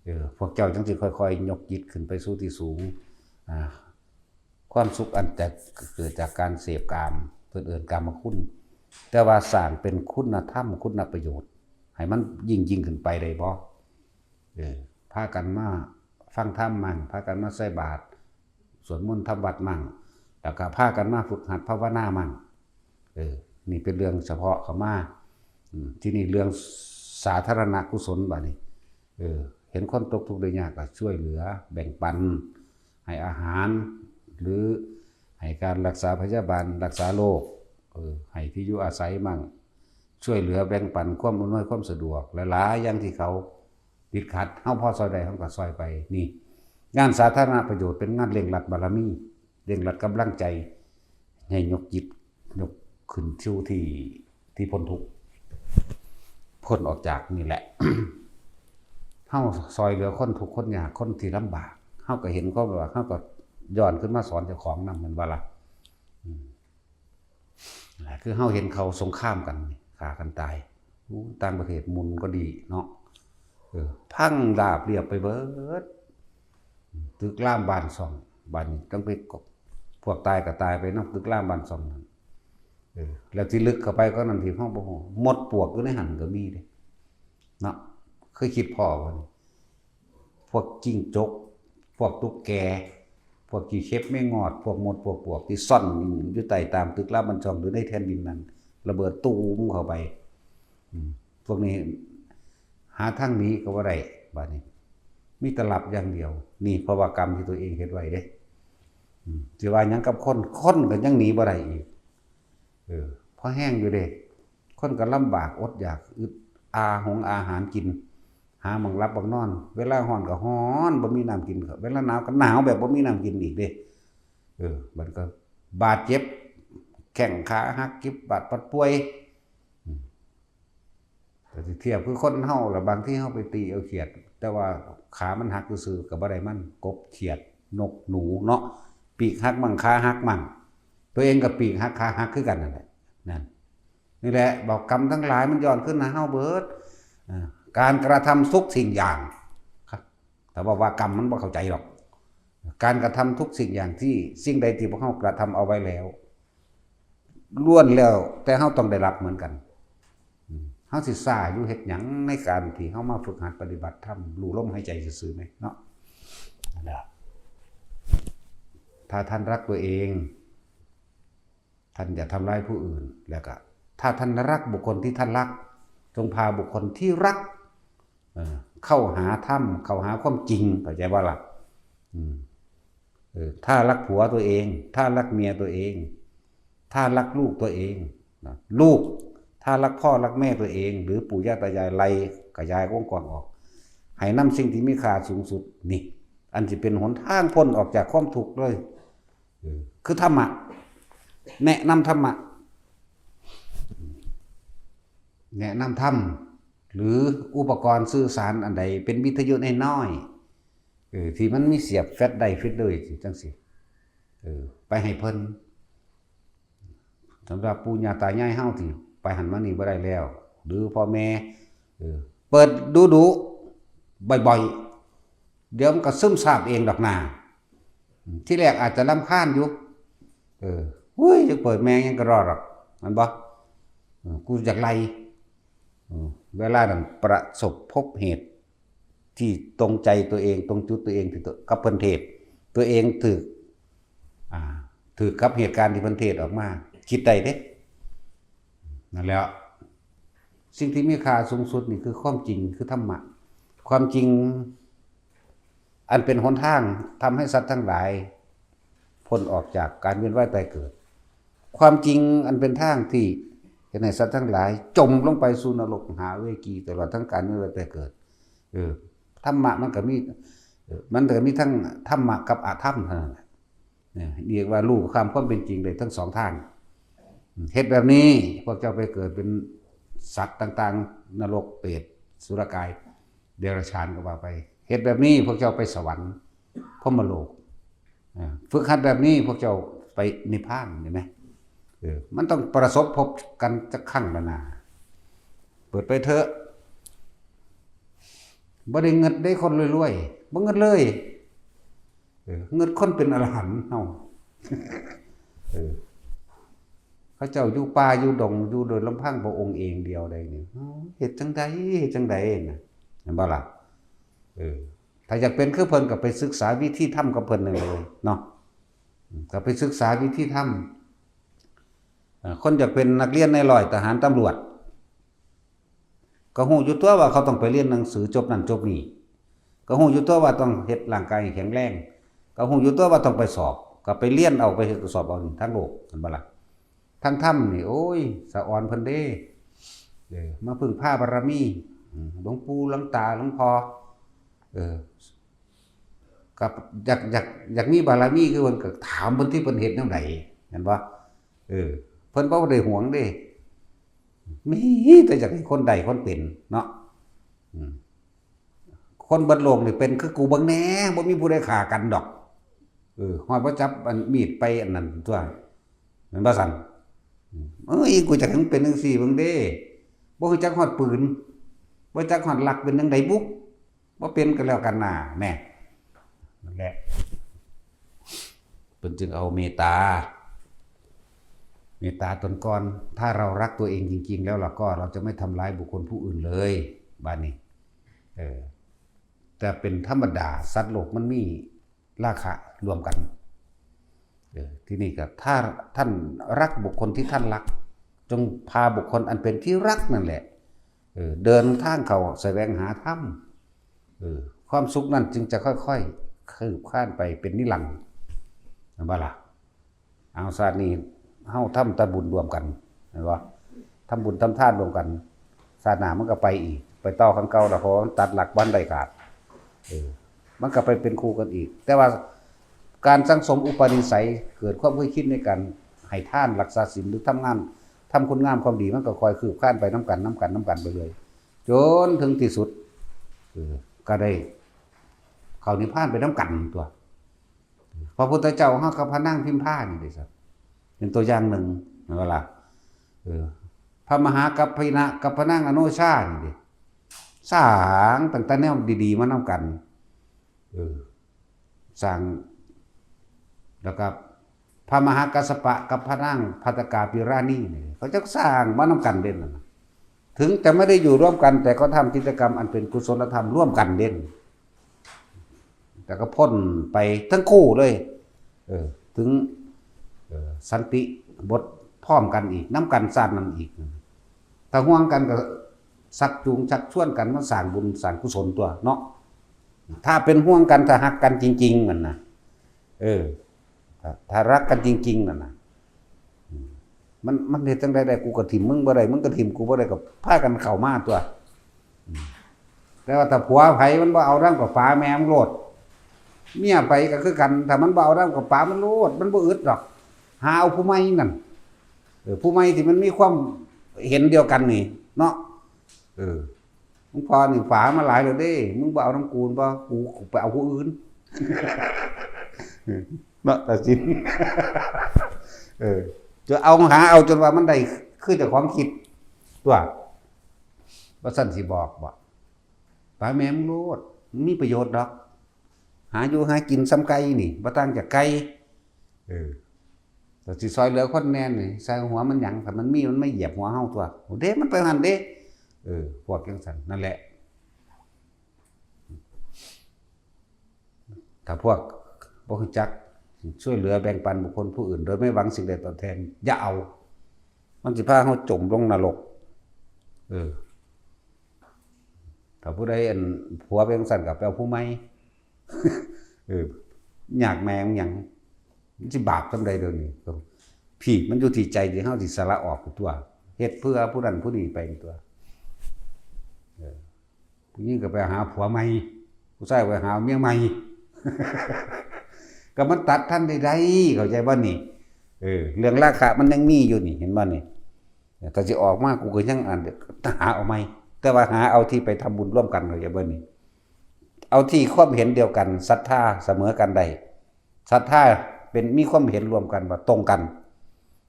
เออ พวกเจ้าจั่งสิค่อยๆยกจิตขึ้นไปสู่ที่สูง อ่า ความสุขอันจะเกิดจากการเสพกาม เพิ่นเอิ้นกามคุณ แต่ว่าสร้างเป็นคุณธรรม คุณประโยชน์ ให้มันยิ่งๆขึ้นไปได้บ่ เออ พากันมาฟังธรรมมั่ง พากันมาใส่บาตร สวดมนต์ทำวัตรมั่ง แล้วก็พากันมาฝึกหัดภาวนามั่ง เออ นี่เป็นเรื่องเฉพาะเข้ามา อืม ทีนี้เรื่องสาธารณกุศลบัดนี้ เออ เห็นคนตกทุกข์ได้ยากก็ช่วยเหลือ แบ่งปัน ให้อาหาร หรือให้การรักษาพยาบาล รักษาโรค เออ ให้ที่อยู่อาศัยมั่ง ช่วยเหลือแบ่งปันความอำนวยความสะดวก หลายๆอย่างที่เขาติดขัด เฮาพอซอยได้ เฮาก็ซอยไป นี่ งานสาธารณประโยชน์เป็นงานเร่งรัดบารมี เร่งรัดกำลังใจ ให้ยกจิต ยกขึ้นสู่ที่ ที่พ้นทุกข์ พ้นออกจากนี่แหละ เฮาซอยเหลือคนทุกข์คนยาก คนที่ลำบาก เฮาก็เห็นความลำบาก เฮาก็ย้อนขึ้นมาสอนเจ้าของนำ แม่นบ่ล่ะ อืม คือเฮาเห็นเขาสงครามกันนี่ ฆ่ากันตาย อู้ ต่างประเทศหมุนก็ดีเนาะ เออ พังราบเรียบไปเบิด ตึกรามบ้านช่อง บ้านนี้ต้องไป พวกตายก็ตายไปนำตึกรามบ้านช่องนั่น เออ แล้วที่ลึกเข้าไปก็นั่นที่ห้องบ่ฮู้ มดปลวกอยู่ในหั่นก็มีเด้ เนาะ เคยคิดพ้อบ่นี่ พวกจิ้งจก พวกตุ๊กแก พวกขี้เข็บแมงงอด พวกมด พวกปลวกที่ซ่อนอยู่ใต้ตามตึกรามบ้านช่อง หรือในแผ่นดินนั่น ระเบิดตูมเข้าไป อืม พวกนี้หาทางหนีก็บ่ได้ บัดนี้ มีแต่หลับอย่างเดียว นี่เพราะว่ากรรมที่ตัวเองเฮ็ดไว้เด้ อืม สิว่าหยังกับคน คนก็ยังหนีบ่ได้อีก เออ พอแฮงอยู่เด้ คนก็ลำบากอดอยาก อึดอาหงอาหารกิน หาหม่องหลับหม่องนอน เวลาร้อนก็ร้อน บ่มีน้ำกิน เวลาหนาวก็หนาวแบบบ่มีน้ำกินอีกเด้ เออ มันก็บาดเจ็บ แข้งขาหัก เจ็บปาดปัดป่วย อืม แต่สิเทียบคือคนเฮาล่ะ บางทีเฮาไปตีเอาเขียด แต่ว่าขามันหักซื่อๆ ก็บ่ได้มัน กบ เขียด นก หนูเนาะ ปีกหักมั่ง ขาหักมั่ง ตัวเองก็ปีกหัก ขาหักคือกันนั่นแหละ นั่น นี่แหละ บอกกรรมทั้งหลายมันย้อนคืนหาเฮาเบิด อ่า การกระทำทุกสิ่งอย่าง ครับ แต่ว่า ว่ากรรมมันบ่เข้าใจหรอก การกระทำทุกสิ่งอย่างที่ สิ่งใดที่พวกเฮากระทำเอาไว้แล้ว ล้วนแล้วแต่เฮาต้องได้รับเหมือนกัน อืม เฮาสิซ่าอยู่เฮ็ดหยังในการที่เฮามาฝึกหัดปฏิบัติธรรม รู้ลมหายใจซื่อๆแหมเนาะ นะ ถ้าท่านรักตัวเอง ท่านอย่าทำร้ายผู้อื่น แล้วก็ ถ้าท่านรักบุคคลที่ท่านรัก จงพาบุคคลที่รัก เอ่อ เข้าหาธรรม เข้าหาความจริง เข้าใจบ่ล่ะ อืม เออ ถ้ารักผัวตัวเอง ถ้ารักเมียตัวเอง ถ้ารักลูกตัวเอง นะ ลูก ถ้ารักพ่อรักแม่ตัวเอง หรือปู่ย่าตายาย ไล่ขยายวงกว้างออก ให้นำสิ่งที่มีค่าสูงสุด นี่ อันสิเป็นหนทางพ้นออกจากความทุกข์เลย เออ คือธรรมะ แนะนำธรรมะ แนะนำธรรม หรืออุปกรณ์สื่อสารอันใดเป็นวิทยุน้อยๆ เออ ที่มันมีเสียบแฟลชไดรฟ์ แฟลชไดรฟ์ จั่งซี้ เออ ไปให้เพิ่น สำหรับปู่ย่าตายายเฮาที่ไปหั้นมานี่บ่ได้แล้ว หรือพ่อแม่ เออ เปิดดุๆ บ่อยๆ เดี๋ยวมันก็ซึมซาบเองดอกนา ทีแรกอาจจะรำคาญอยู่ เออ เฮ้ย จะเปิดแม่งยังก็รอดหรอก แม่นบ่ เออ กูอยากไล่ เออ เวลานั้นประสบพบเหตุที่ตรงใจตัวเอง ตรงจุดตัวเองที่ตัว กับเพิ่นเทศน์ ตัวเองถืก อ่า ถืกกับเหตุการณ์ที่เพิ่นเทศน์ออกมา คิดได้เด้ นั่นแหละ สิ่งที่มีค่าสูงสุดนี่คือความจริง คือธรรมะ ความจริง อันเป็นหนทางทำให้สัตว์ทั้งหลายพ้นออกจากการเวียนว่ายตายเกิด ความจริงอันเป็นทางที่เฮ็ดให้สัตว์ทั้งหลายจมลงไปสู่นรกหาเวกี ตลอดทั้งการเวียนว่ายตายเกิด เออ ธรรมะมันก็มี เออ มันก็มีทั้งธรรมะกับอธรรมเท่านั้นแหละ เนี่ย เรียกว่ารู้ข้ามความเป็นจริงได้ทั้งสองทาง เฮ็ดแบบนี้พวกเจ้าไปเกิดเป็นสัตว์ต่างๆ นรก เปรต สุรกาย เดรัจฉานก็ว่าไป เฮ็ดแบบนี้พวกเจ้าไปสวรรค์ พรหมโลก อ่า ฝึกหัดแบบนี้พวกเจ้าไปนิพพาน เห็นไหม เออ มันต้องประสบพบกันจักครั้งละนา เปิดไปเถอะ บ่ได้เงินได้คนรวยๆ บ่เงินเลย เออ เงินคนเป็นอรหันต์เฮา เออ เขาเจ้าอยู่ป่าอยู่ดง อยู่โดยลำพังพระองค์เองเดียวได้นี่ อ๋อ เฮ็ดจั่งใด เฮ็ดจั่งใดนะ เห็นบ่ล่ะ เออ ถ้าอยากเป็นคือเพิ่นก็ไปศึกษาวิธีธรรมกับเพิ่นนั่นเลยเนาะ อืม ก็ไปศึกษาวิธีธรรม เอ่อ คนอยากเป็นนักเรียนนายร้อย ทหาร ตำรวจ ก็ฮู้อยู่ตัวว่าเขาต้องไปเรียนหนังสือจบนั่นจบนี่ ก็ฮู้อยู่ตัวว่าต้องเฮ็ดร่างกายให้แข็งแรง ก็ฮู้อยู่ตัวว่าต้องไปสอบ ก็ไปเรียนเอา ไปเฮ็ดสอบเอานี่ ทางโลก เห็นบ่ล่ะ ทางธรรมนี่ โอ้ย สะออนเพิ่นเด้ เออ มาพึ่งพาบารมี อืม หลวงปู่ หลวงตา หลวงพ่อ เออ ก็อยาก อยาก อยากมีบารมีคือเพิ่น ก็ถามเพิ่นที่เพิ่นเฮ็ดแนวใด เห็นบ่ เออ เพิ่นบ่ได้หวงเด้ มีแต่อยากให้คนได้คนเป็นเนาะ อืม คนเบิดโลกนี่เป็นคือกูเบิ่งแหน่ บ่มีผู้ใดฆ่ากันดอก เออ ฮอดบ่จับอันมีดไปอันนั้นตัว แม่นบ่ซั่น อืม เอ้ย กูจักให้มึงเป็นจังซี่เบิ่งเด้ บ่ฮู้จักฮอดปืน บ่จักฮอดลักเป็นจังใดบุ บ่เป็นก็แล้วกันน่า แน่ นั่นแหละ เพิ่นจึงเอาเมตตา เมตตาตนก่อน ถ้าเรารักตัวเองจริงๆ แล้วเราก็ เราจะไม่ทำร้ายบุคคลผู้อื่นเลย บาดนี้ เออ แต่เป็นธรรมดา สัตว์โลกมันมีราคะรวมกัน เออ ทีนี้ก็ ถ้าท่านรักบุคคลที่ท่านรัก จงพาบุคคลอันเป็นที่รักนั่นแหละ เออ เดินทางเข้าแสวงหาธรรม เออ ความสุขนั่นจึงจะค่อยๆ คืบคลานไปเป็นนิรันดร์ เห็นบ่ล่ะ เอา ชาตินี้เฮาทำแต่บุญร่วมกัน เห็นบ่ ทำบุญทำทานร่วมกัน ชาติหน้ามันก็ไปอีก ไปต่อคันเก่าล่ะ เพราะว่ามันตัดหลักบ่ทันได้ขาด เออ มันก็ไปเป็นคู่กันอีก แต่ว่าการสั่งสมอุปนิสัย เกิดความเคยชินในการให้ทาน รักษาศีล หรือทำงาน ทำคุณงามความดี มันก็ค่อยคืบคลานไปนำกัน นำกัน นำกันไปเรื่อย จนถึงที่สุด เออ ก็ได้เข้านิพพานไปนำกันตัว พระพุทธเจ้าเฮากับพระนางพิมพานี่เด้ เป็นตัวอย่างหนึ่ง เห็นบ่ล่ะ เออ พระมหากัปปินะกับพระนางอโนชานี่เด้ สร้างตั้งแต่แนวดีๆ มานำกัน เออ สร้าง แล้วก็พระมหากัสสปะกับพระนางภัตตกาปิราณีนี่ เขาเจ้าสร้างมานำกันเด้นั่นน่ะ ถึงจะไม่ได้อยู่ร่วมกัน แต่ก็ทำกิจกรรมอันเป็นกุศลธรรมร่วมกันเด้ แต่ก็พ้นไปทั้งคู่เลย เออ ถึง เออ สันติบทพร้อมกันอีก นำกันชาตินั้นอีก ถ้าห่วงกันก็ชักจูงชักชวนกันมาสร้างบุญสร้างกุศลตัวเนาะ ถ้าเป็นห่วงกัน ถ้าฮักกันจริงๆ นั่นนะ เออ ถ้า ถ้ารักกันจริงๆ นั่นนะ อืม มัน มันเฮ็ดจั่งใดได้ กูก็ถิ่มมึงบ่ได้ มึงก็ถิ่มกูบ่ได้ ก็พากันเข้ามาตัว อืม แต่ว่าถ้าผัวไผมันบ่เอานำ ก็ป๋าแม่มันโลด เมียไผก็คือกัน ถ้ามันบ่เอานำ ก็ป๋ามันโลด มันบ่อึดดอก หาเอาผู้ใหม่นั่น เออ ผู้ใหม่ที่มันมีความเห็นเดียวกันนี่เนาะ เออ หลวงพ่อนี่ป๋ามาหลายแล้วเด้ มึงบ่เอานำกูบ่ กู กูไปเอาผู้อื่น เนาะ ตัดสิน เออ จะเอา หาเอาจนว่ามันได้คือเจ้าของคิดตัว ว่าซั่นสิบอกบ่ ป๋าแม่มึงโลด มันมีประโยชน์ดอก หาอยู่หากินส่ำไก่นี่ บ่ต่างจากไก่ เออ แต่สิซอยเหลือคนแหน่นี่ ใส่หัวมันหยัง ถ้ามันมีมันมาเหยียบหัวเฮาตัว โอ้เด้ มันไปหั่นเด้ เออ พวกจั่งซั่นนั่นแหละ ถ้าพวกบ่รู้จักช่วยเหลือแบ่งปันบุคคลผู้อื่น โดยไม่หวังสิ่งใดตอบแทน อย่าเอา มันสิพาเฮาจมลงนรก เออ ถ้าผู้ใดอันผัวเป็นจั่งซั่นก็ไปเอาผู้ใหม่ เออ ยากแม่งหยัง มันสิบาปส่ำใดเดี๋ยวนี้ พี่ มันอยู่ที่ใจที่เฮาสิสละออกตัว เฮ็ดเพื่อผู้นั้นผู้นี้ไปตัว เออ ผู้หญิงก็ไปหาผัวใหม่ ผู้ชายไปหาเมียใหม่ ก็มันตัดทันได้ใด เข้าใจบ่นี่ เออ เรื่องราคะมันยังมีอยู่นี่ เห็นบ่นี่ ถ้าสิออกมากูก็ยังอันหาเอาใหม่ แต่ว่าหาเอาที่ไปทำบุญร่วมกัน เข้าใจบ่นี่ เอาที่ความเห็นเดียวกัน ศรัทธาเสมอกันได้ ศรัทธาเป็นมีความเห็นร่วมกันว่าตรงกัน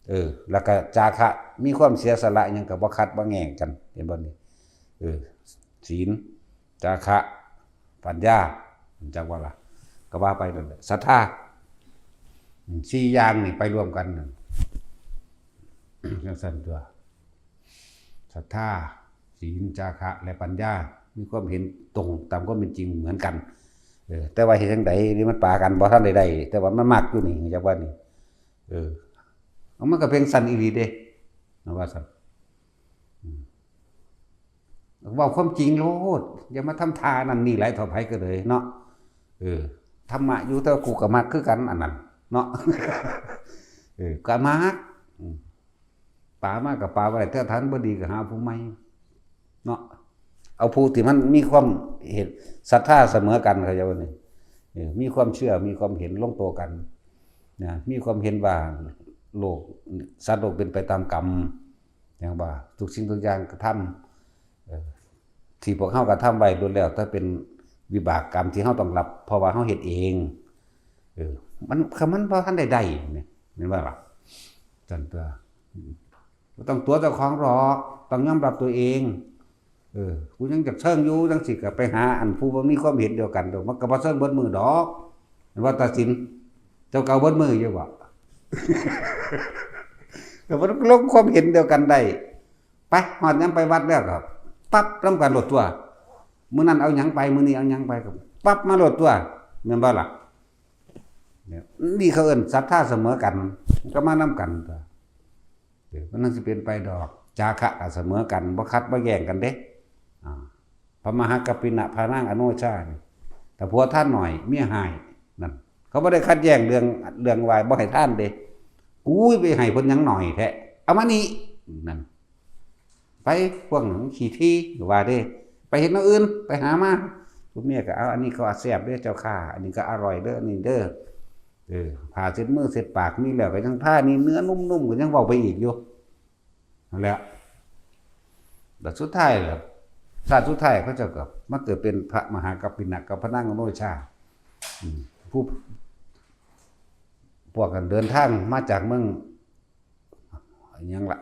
เออ แล้วก็จาคะ มีความเสียสละหยังก็บ่ขัดบ่แย้งกัน เห็นบ่นี่ เออ ศีล จาคะ ปัญญา จักว่าล่ะ ก็ว่าไปนั่นแหละ ศรัทธา อืม สี่อย่างนี่ไปร่วมกันนั่น จั่งซั่นตัว ศรัทธา ศีล จาคะ และปัญญา มีความเห็นตรงตามความเป็นจริงเหมือนกัน เออ แต่ว่าเฮ็ดจั่งใดนี่มันปากันบ่ทันได้ได้ แต่ว่ามันมักอยู่นี่ จักว่านี่ เออ เอามันก็เป็นซั่นอีหลีเด้ นะว่าซั่น อืม เว้าความจริงโลด อย่ามาทำท่านั่นนี่หลายเท่าไผก็เลยเนาะ เออ ธรรมะอยู่แต่ว่ากูก็มักคือกันอันนั้นเนาะ เออ ก็มัก อืม ปามาก็ปาบ่ได้ แต่ถ้ามันบ่ดีก็หาผู้ใหม่เนาะ เอาผู้ที่มันมีความเห็นศรัทธาเสมอกัน เข้าใจบ่นี่ เออ มีความเชื่อ มีความเห็นลงตัวกัน นะ มีความเห็นว่าโลก สัตว์โลกเป็นไปตามกรรม อย่างว่าทุกสิ่งทุกอย่างกระทำ เอ่อ ที่พวกเฮากระทำไว้ล้วนแล้วแต่เป็นวิบากกรรมที่เฮาต้องรับ เพราะว่าเฮาเฮ็ดเอง เออ มัน คันมันบ่ทันได้ได้เนี่ย แม่นบ่ล่ะ ซั่นตัว อืม บ่ต้องตั๋วเจ้าของหรอก ต้องยอมรับตัวเอง เออ กูยังจักเชิงอยู่ จั่งซี้ก็ไปหาอันผู้บ่มีความเห็นเดียวกันโดด มันก็บ่เชิงเบิดมื้อดอก แม่นบ่ตาสิน เจ้าก็เอาเบิดมื้ออยู่บ่ ก็มันลงความเห็นเดียวกันได้ ไป ฮอดยามไปวัดแล้วก็ปั๊บนำกันโลดตั๊ว มื้อนั้นเอาหยังไป มื้อนี้เอาหยังไป ก็ปั๊บมาโลดตั๊ว แม่นบ่ล่ะ เนี่ย นี่เขาเอิ้นศรัทธาเสมอกัน ก็มานำกันตั๊ว เออ มันนั่นสิเป็นไปดอก จาคะก็เสมอกัน บ่ขัดบ่แย้งกันเด้ อ่า พระมหากัปปินะ พระนางอโนชานี่ ถ้าผัวทานหน่อย เมียฮ้าย นั่น เขาบ่ได้ขัดแย้งเรื่อง เรื่องว่าบ่ให้ทานเด้ กูไปให้เพิ่นหยังหน่อยแท้ เอามานี่ นั่น ไป พวกนั้นขี้ถี่ ว่าเด้ ไปเฮ็ดแนวอื่น ไปหามา ผู้เมียก็ เอา อันนี้ก็แซ่บเด้อเจ้าข้า อันนี้ก็อร่อยเด้อ อันนี้เด้อ เออ ผ้าเช็ดมือเช็ดปากมีแล้วก็ยังทา นี่เนื้อนุ่มๆ ก็ยังเว้าไปอีกอยู่ นั่นแหละ แล้วสุดท้ายล่ะ ชาติสุดท้ายเขาเจ้าก็มาเกิดเป็นพระมหากัปปินะกับพระนางอโนชา อืม ผู้ พวกกันเดินทางมาจากเมือง อิหยังล่ะ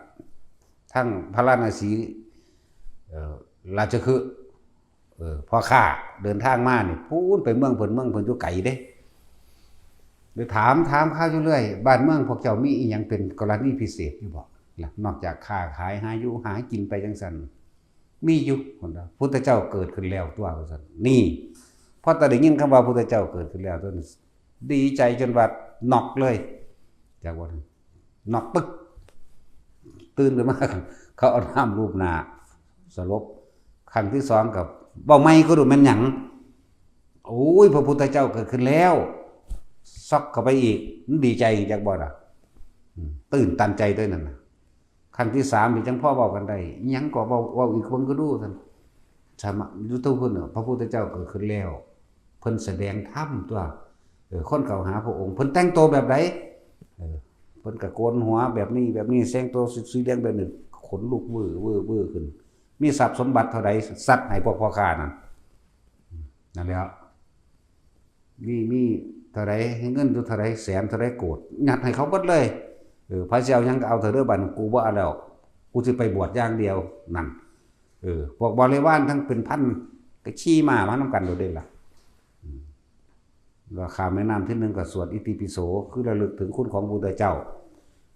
ทางพาราณสี เอ่อ ราชคฤห์ เออ พ่อค้าเดินทางมานี่ พู้นไปเมืองเพิ่น เมืองเพิ่นอยู่ไกลเด้ เลยถาม ถามข่าวอยู่เรื่อย บ้านเมืองพวกเจ้ามีอิหยังเป็นกรณีพิเศษอยู่บ่ล่ะ นอกจากค้าขายหาอยู่หากินไปจั่งซั่น มีอยู่ พุทธเจ้าเกิดขึ้นแล้วตั๊ว ว่าซั่น นี่ พอแต่ได้ยินคำว่าพุทธเจ้าเกิดขึ้นแล้วตั๊ว ดีใจจนว่าน็อกเลย จากวันนั้น น็อกปึ๊ก ตื่นขึ้นมา เขาเอาน้ำลูบหน้า สลบ ครั้งที่สองก็เว้าใหม่ก็ดูแม่นหยัง โอ้ย พระพุทธเจ้าเกิดขึ้นแล้ว ซอกเข้าไปอีก มันดีใจจักบ่ล่ะ อืม ตื่นตันใจด้วยนั่นน่ะ ครั้งที่สามนี่จังพอเว้ากันได้ อิหยังก็เว้า เว้าอีกเบิ่งก็ดูซั่น สามารถ อยู่เทิงพุ้นน่ะ พระพุทธเจ้าเกิดขึ้นแล้ว เพิ่นแสดงธรรมตั๊ว เออ คนเข้าหาพระองค์ เพิ่นแต่งตัวแบบใด เออ เพิ่นก็โกนหัวแบบนี้ แบบนี้ แต่งตัวสีเหลืองแบบนี้ ขนลุกวื้อวื้อวื้อขึ้น มีทรัพย์สมบัติเท่าใด ซัดให้พวกพ่อค้านั่น นั่นแหละ มี มีเท่าใด เงินอยู่เท่าใด แสนเท่าใดโกด ยัดให้เขาเบิดเลย เออ ไผสิเอาหยังก็เอาเถอะเด้อ บัดนี้กูบ่เอาแล้ว กูสิไปบวชอย่างเดียว นั่น เออ พวกบริวารทั้งเป็นพันก็ขี่ม้ามานำกันโลดเด้ล่ะ อืม แล้วข้ามแม่น้ำทีหนึ่งก็สวดอิติปิโส คือระลึกถึงคุณของพระพุทธเจ้า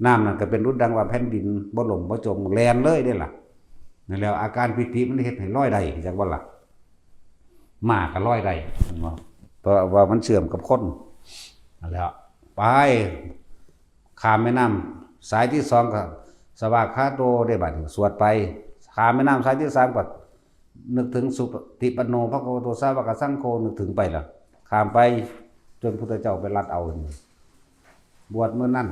น้ำนั่นก็เป็นดุจดังว่าแผ่นดินบ่ล่มบ่จม แล่นเลยเด้ล่ะ นั่นแหละ อาการปีติมันเฮ็ดให้ลอยได้ จักว่าล่ะ ม้าก็ลอยได้ เห็นบ่ เพราะว่ามันเชื่อมกับคน นั่นแหละ ไป ข้ามแม่น้ำสายที่สองก็ สวากขาโตได้บัดนี้ สวดไป ข้ามแม่น้ำสายที่สามก็นึกถึงสุปฏิปันโน ภะคะวะโต สาวกสังโฆ นึกถึงไปแล้ว ข้ามไป จนพุทธเจ้าไปรัดเอา บวชมื้อนั้น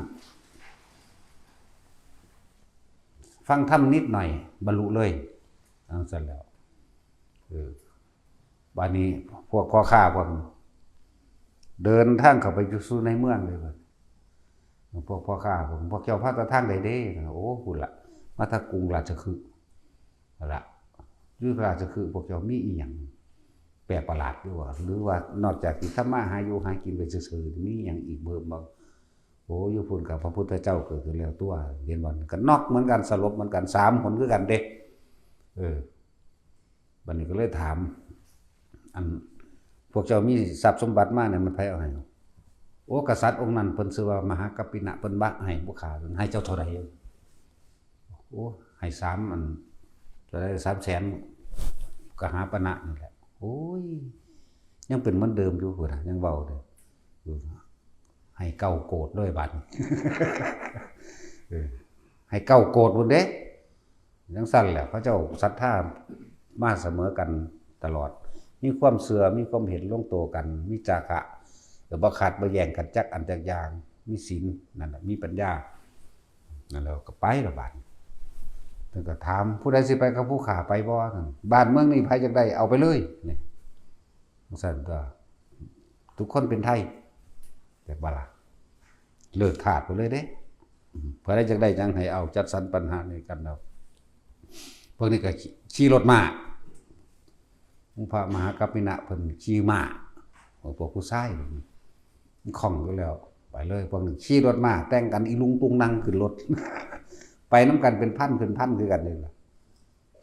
ฟังธรรมนิดหน่อย บรรลุเลย จั่งซั่นแล้ว เออ บัดนี้พวกพ่อค้าพวก เดินทางเข้าไปสู่ในเมืองเลยบัด พวกพ่อค้าพวก พวกเจ้าพาแต่ทางใดเด้ โอ้ พุ้นละ มาทางกรุงราชคฤห์ ละ อยู่ราชคฤห์พวกเจ้ามีอีหยังแปลกประหลาดอยู่บ่ หรือว่านอกจากที่ทำมาหาอยู่หากินไปซื่อๆ มีอีหยังอีกเพิ่มบ่ โอ้ อยู่พุ้นกับพระพุทธเจ้าเกิดขึ้นแล้วตัว เห็นบ่ ก็น็อกเหมือนกัน สลบเหมือนกัน สามหนคือกันเด้ เออ บัดนี้ก็เลยถาม อัน พวกเจ้ามีทรัพย์สมบัติมาเนี่ย มันไผเอาให้ โอ้ กษัตริย์องค์นั้นเพิ่นชื่อว่ามหากัปปินะ เพิ่นบะให้ผู้ข้า ให้เจ้าเท่าใด โอ้ ให้สามอัน เท่าใด สามแสน กหาปณะนี่แหละ โอ้ย ยังเป็นเหมือนเดิมอยู่พุ้นน่ะ ยังเว้าเลย เออ ให้เก้าโกฏด้วยบัดนี้ เออ ให้เก้าโกฏพุ้นเด้ จั่งซั่นแหละ เขาเจ้าศรัทธามาเสมอกันตลอด มีความเชื่อ มีความเห็นลงตัวกัน มีจาคะ เออ บ่ขัดบ่แย้งกันจักอันจักอย่าง มีศีล นั่นแหละ มีปัญญา นั่นแหละ ก็ไปละบัดนี้ เพิ่นก็ถาม ผู้ใดสิไปกับผู้ข้าไปบ่ นั่น บ้านเมืองนี้ไผอยากได้เอาไปเลย นี่ จั่งซั่นก็ ทุกคนเป็นไทย แต่บ่ล่ะ เลิกทาสไปเลยเด้ อืม ผู้ใดอยากได้หยังให้เอา จัดสรรปันหาให้กันเอา พวกนี้ก็ขี่ ขี่รถม้า องค์พระมหากัปปินะเพิ่นขี่ม้า พวกผู้ชายมันคล่องอยู่แล้ว ไปเลย พวกนี้ขี่รถม้า แต่งกันอีลุงตุงนังขึ้นรถ ไปนำกันเป็นพันเป็นพันคือกันนี่ล่ะ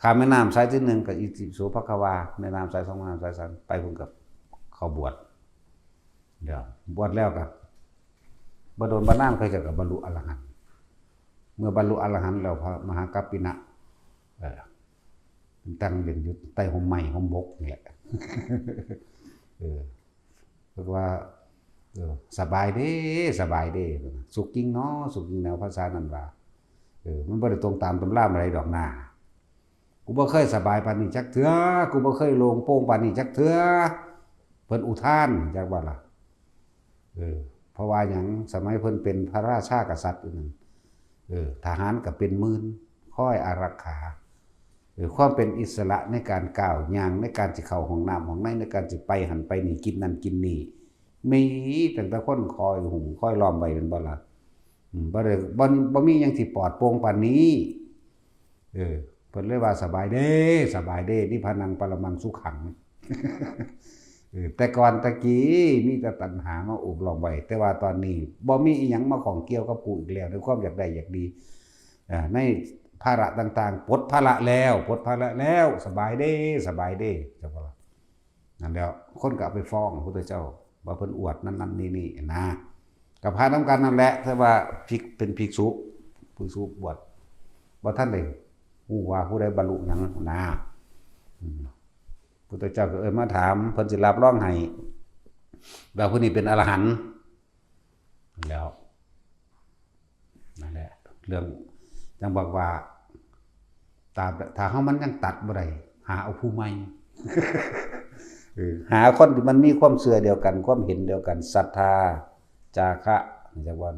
ข้ามแม่น้ำสายที่หนึ่งกับอิติปิโสภะคะวา แม่น้ำสายสอง แม่น้ำสายสาม ไปพุ้นก็เข้าบวช เดี๋ยว บวชแล้วก็บ่โดนบ่นานเขาเจ้าก็บรรลุอรหันต์ เมื่อบรรลุอรหันต์แล้ว พระมหากัปปินะ เอ่อ ตั้งเรียนอยู่ใต้ฮ่มไม้ฮ่มบกนี่แหละ เออ เพิ่นว่า เออ สบายเด้ สบายเด้ สุขจริงเนาะ สุขจริงแนวภาษานั่นว่า เออ มันบ่ได้ตรงตามตำราอะไรดอกนา กูบ่เคยสบายปานนี้จักเทื่อ กูบ่เคยโล่งโปร่งปานนี้จักเทื่อ เพิ่นอุทาน จักว่าล่ะ เออ เพราะว่าหยัง สมัยเพิ่นเป็นพระราชากษัตริย์อยู่นั่น เออ ทหารก็เป็นหมื่น คอยอารักขา เออ ความเป็นอิสระในการก้าวย่าง ในการสิเข้าห้องน้ำห้องใน ในการสิไปหั่นไปนี่ กินนั่นกินนี่ มีตั้งแต่คนคอยหุ้มคอยล้อมไว้ แม่นบ่ล่ะ อืม บ่ได้ บ่ บ่มีหยังที่ปลอดโปร่งปานนี้ เออ เพิ่นเลยว่าสบายเด้ สบายเด้ นิพพานังปรมังสุขัง เออ แต่ก่อนตะกี้มีแต่ตัณหามาโอบล้อมไว้ แต่ว่าตอนนี้บ่มีอิหยังมาข้องเกี่ยวกับกูอีกแล้ว ในความอยากได้อยากดี อ่า ในภาระต่างๆ ปลดภาระแล้ว ปลดภาระแล้ว สบายเด้ สบายเด้ จั่งว่าล่ะ นั่นแล้ว คนก็เอาไปฟ้องพระพุทธเจ้า ว่าเพิ่นอวดนั่นนั่นนี่นี่นะ ก็พระนำกันนั่นแหละ แต่ว่าภิก เป็นภิกษุ ภิกษุบวช บ่ทันได้ฮู้ว่าผู้ใดบรรลุหยังนะ อืม พุทธเจ้าก็เอิ้นมาถาม เพิ่นสิรับรองให้ ว่าผู้นี้เป็นอรหันต์แล้ว นั่นแหละ เรื่อง จั่งบอกว่า ถ้า ถ้าเฮามันยังตัดบ่ได้ หาเอาผู้ใหม่ เออ หาคนที่มันมีความเชื่อเดียวกัน ความเห็นเดียวกัน ศรัทธา จาคะ จั่งว่า